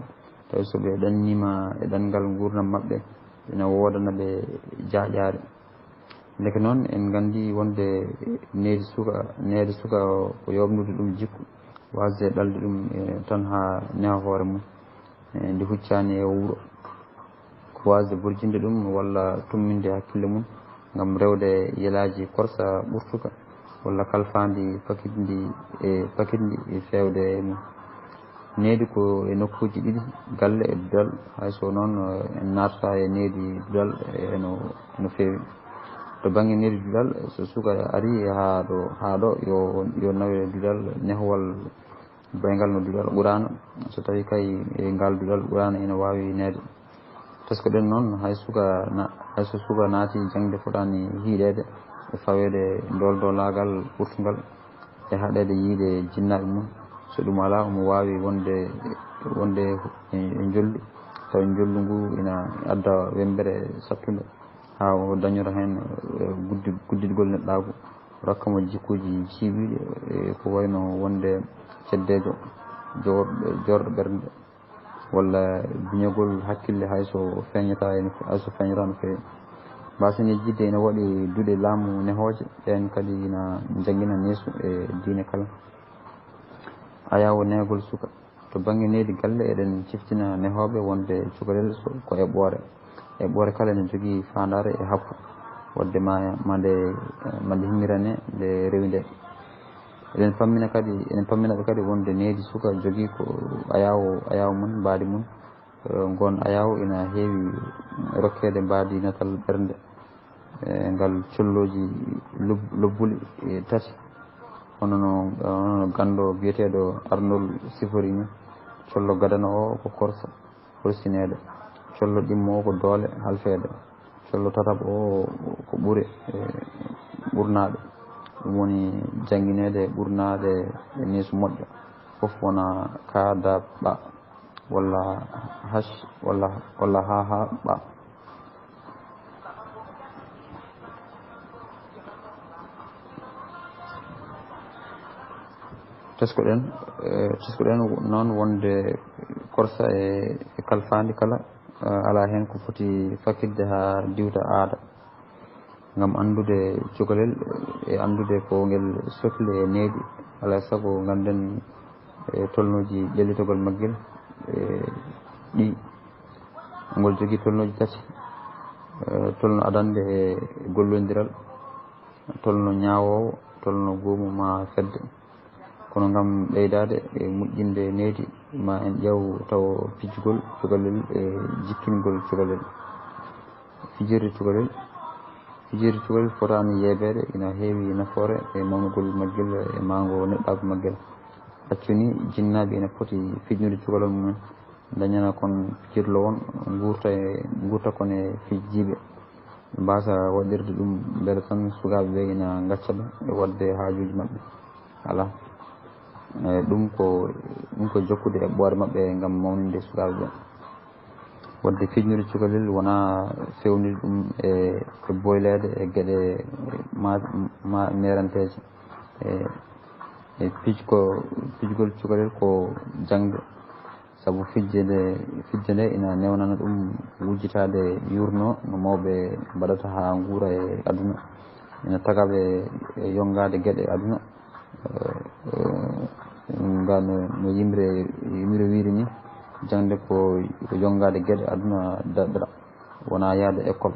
tawi so ɓe ɗanniima e ɗanngal nguurndam maɓɓe, ina woodana ɓe jaaƴaare. Ndeke noon, en nganndi wonde needi suka, needi suka ko yooɓnude ɗum jikku, waasde ɗalde ɗum, e, tan haa neha hoore mum, e, nde huccaani e wuro. Ko waasde burjinde ɗum walla tumminde hakkille mum ngam rewde yelaaji korsa ɓurtuka walla kalfaandi pakitndi e, pakitndi e feewde e mum. Needi ko e nokkuuji ɗiɗi, galle e duɗal, hay so noon, eh, en naatata e needi duɗal, eh, eno, eno feewi. To bannge needi duɗal, so suka arii haa ɗo, haa ɗo, yo, yo nawe duɗal nehowal. Bayngal no duɗal Quraana, so tawii kay e ngal duɗal Quraana ina waawi neede. Tesko-ɗen noon, hay suka na-, hay so suka naati jaŋde, fotaani hiiɗeede e faweede dooldoolaagal ɓurtungal e haɗeede yiyde jinnaaɓe mum. So ɗum alaa, omo waawi wonde, wonde e, e njollu, tawa njollu ngu ina adda wemmbere sattunde, haa o dañora heen, eh, guddi-, gudditgol neɗɗaagu, rokka mo jikkuuji ciiɓiiɗi, eh, ko wayno wonde ceddeejo, joor-, joorɗo ɓernde, walla duñagol hakkille hay so feeñataa e no fe-, hay so feeñataa no feewi. Mbaasani jidde ina waɗi duɗe laamu nehooje, ɗeen kadi ina njanngina neesu e diine kala. Ayaawo nehgol suka. To bannge needi galle, eɗen ciftina nehooɓe wonde cukalel so ko eɓɓoore. Eɓɓoore kala ene jogii faandaare e happu, waɗde ma, ma nde, ma nde himmirane nde rewi nde. Eɗen pammina kadi, eɗen pammina ɓe kadi wonde needi suka jogii ko ayaawo, ayaawo mum, mbaadi mum. Eh, ngoon ayaawo ina heewi rokkeede mbaadi natal ɓernde. E ngal collooji lob-, lobbuli, e, tati, hono no, hono no ganndo biyeteeɗo Arnold sifori ni. Collo gadano o ko korsa, horsineede. Collo ɗimmo o ko doole, halfeede. Collo tataɓo o ko ɓure, e, ɓurnaaɗo. Ɗum woni janngineede ɓurnaaɗe e neesu moƴƴo. Fof wona ka da ɓa. Walla hash, walla, walla ha, ha, ɓa. Tesko-ɗen, eh, tesko-ɗen noon wonde korsa e, e kalfaandi kala, eh, alaa heen ko foti fakkitde haa diwta aada. Ngam anndude cukalel e anndude ko ngel sokli e needi, alaa e sago ngannden e tolnooji ƴellitagol maggel, e ɗi ngol jogii tolnooji tati, e tolno adannde e gollondiral, tolno ñaawoowo, tolno goomu maa fedde. Kono ngam ɓeydaade e moƴƴinde needi, ma en ƴeew tawo pijgol cukalel e jikkingol cukalel. Fijirde cukalel. Fijirde cukalel fotaani yeebeede, ina heewi nafoore e mawnugol maggel e maango neɗɗaagu maggel. Accu ni, jinnaaɓe ina poti fijnude cukalel mumen, dañana kon pijirlo won, nguurta e, nguurta kon e fijjiiɓe. Ɓe mbaasa waɗirde ɗum mbele tan sukaaɓe ɓe ina ngacca ɓe e waɗde haajuuji maɓɓe. Alaa. E, ɗum ko, ɗum ko jokkude eɓɓoore maɓɓe ngam mawninde sukaaɓe ɓe. Waɗde fijnude cukalel wonaa feewnude ɗum e, e boyleede e geɗe ma, ma meeranteeje. E, e pij ko, pijgol cukalel ko jaŋde, sabu fijde nde, fijde nde ina newnana ɗum wujjitaade yuurno no mawɓe mbaɗata haa nguura e aduna. Ina taga ɓe e yongaade geɗe aduna. Eh, eh, nga no, no yimre, yimre wiiri ni, jaŋde ko, ko yongaade geɗe aduna daɗɗa, wonaa yahde école.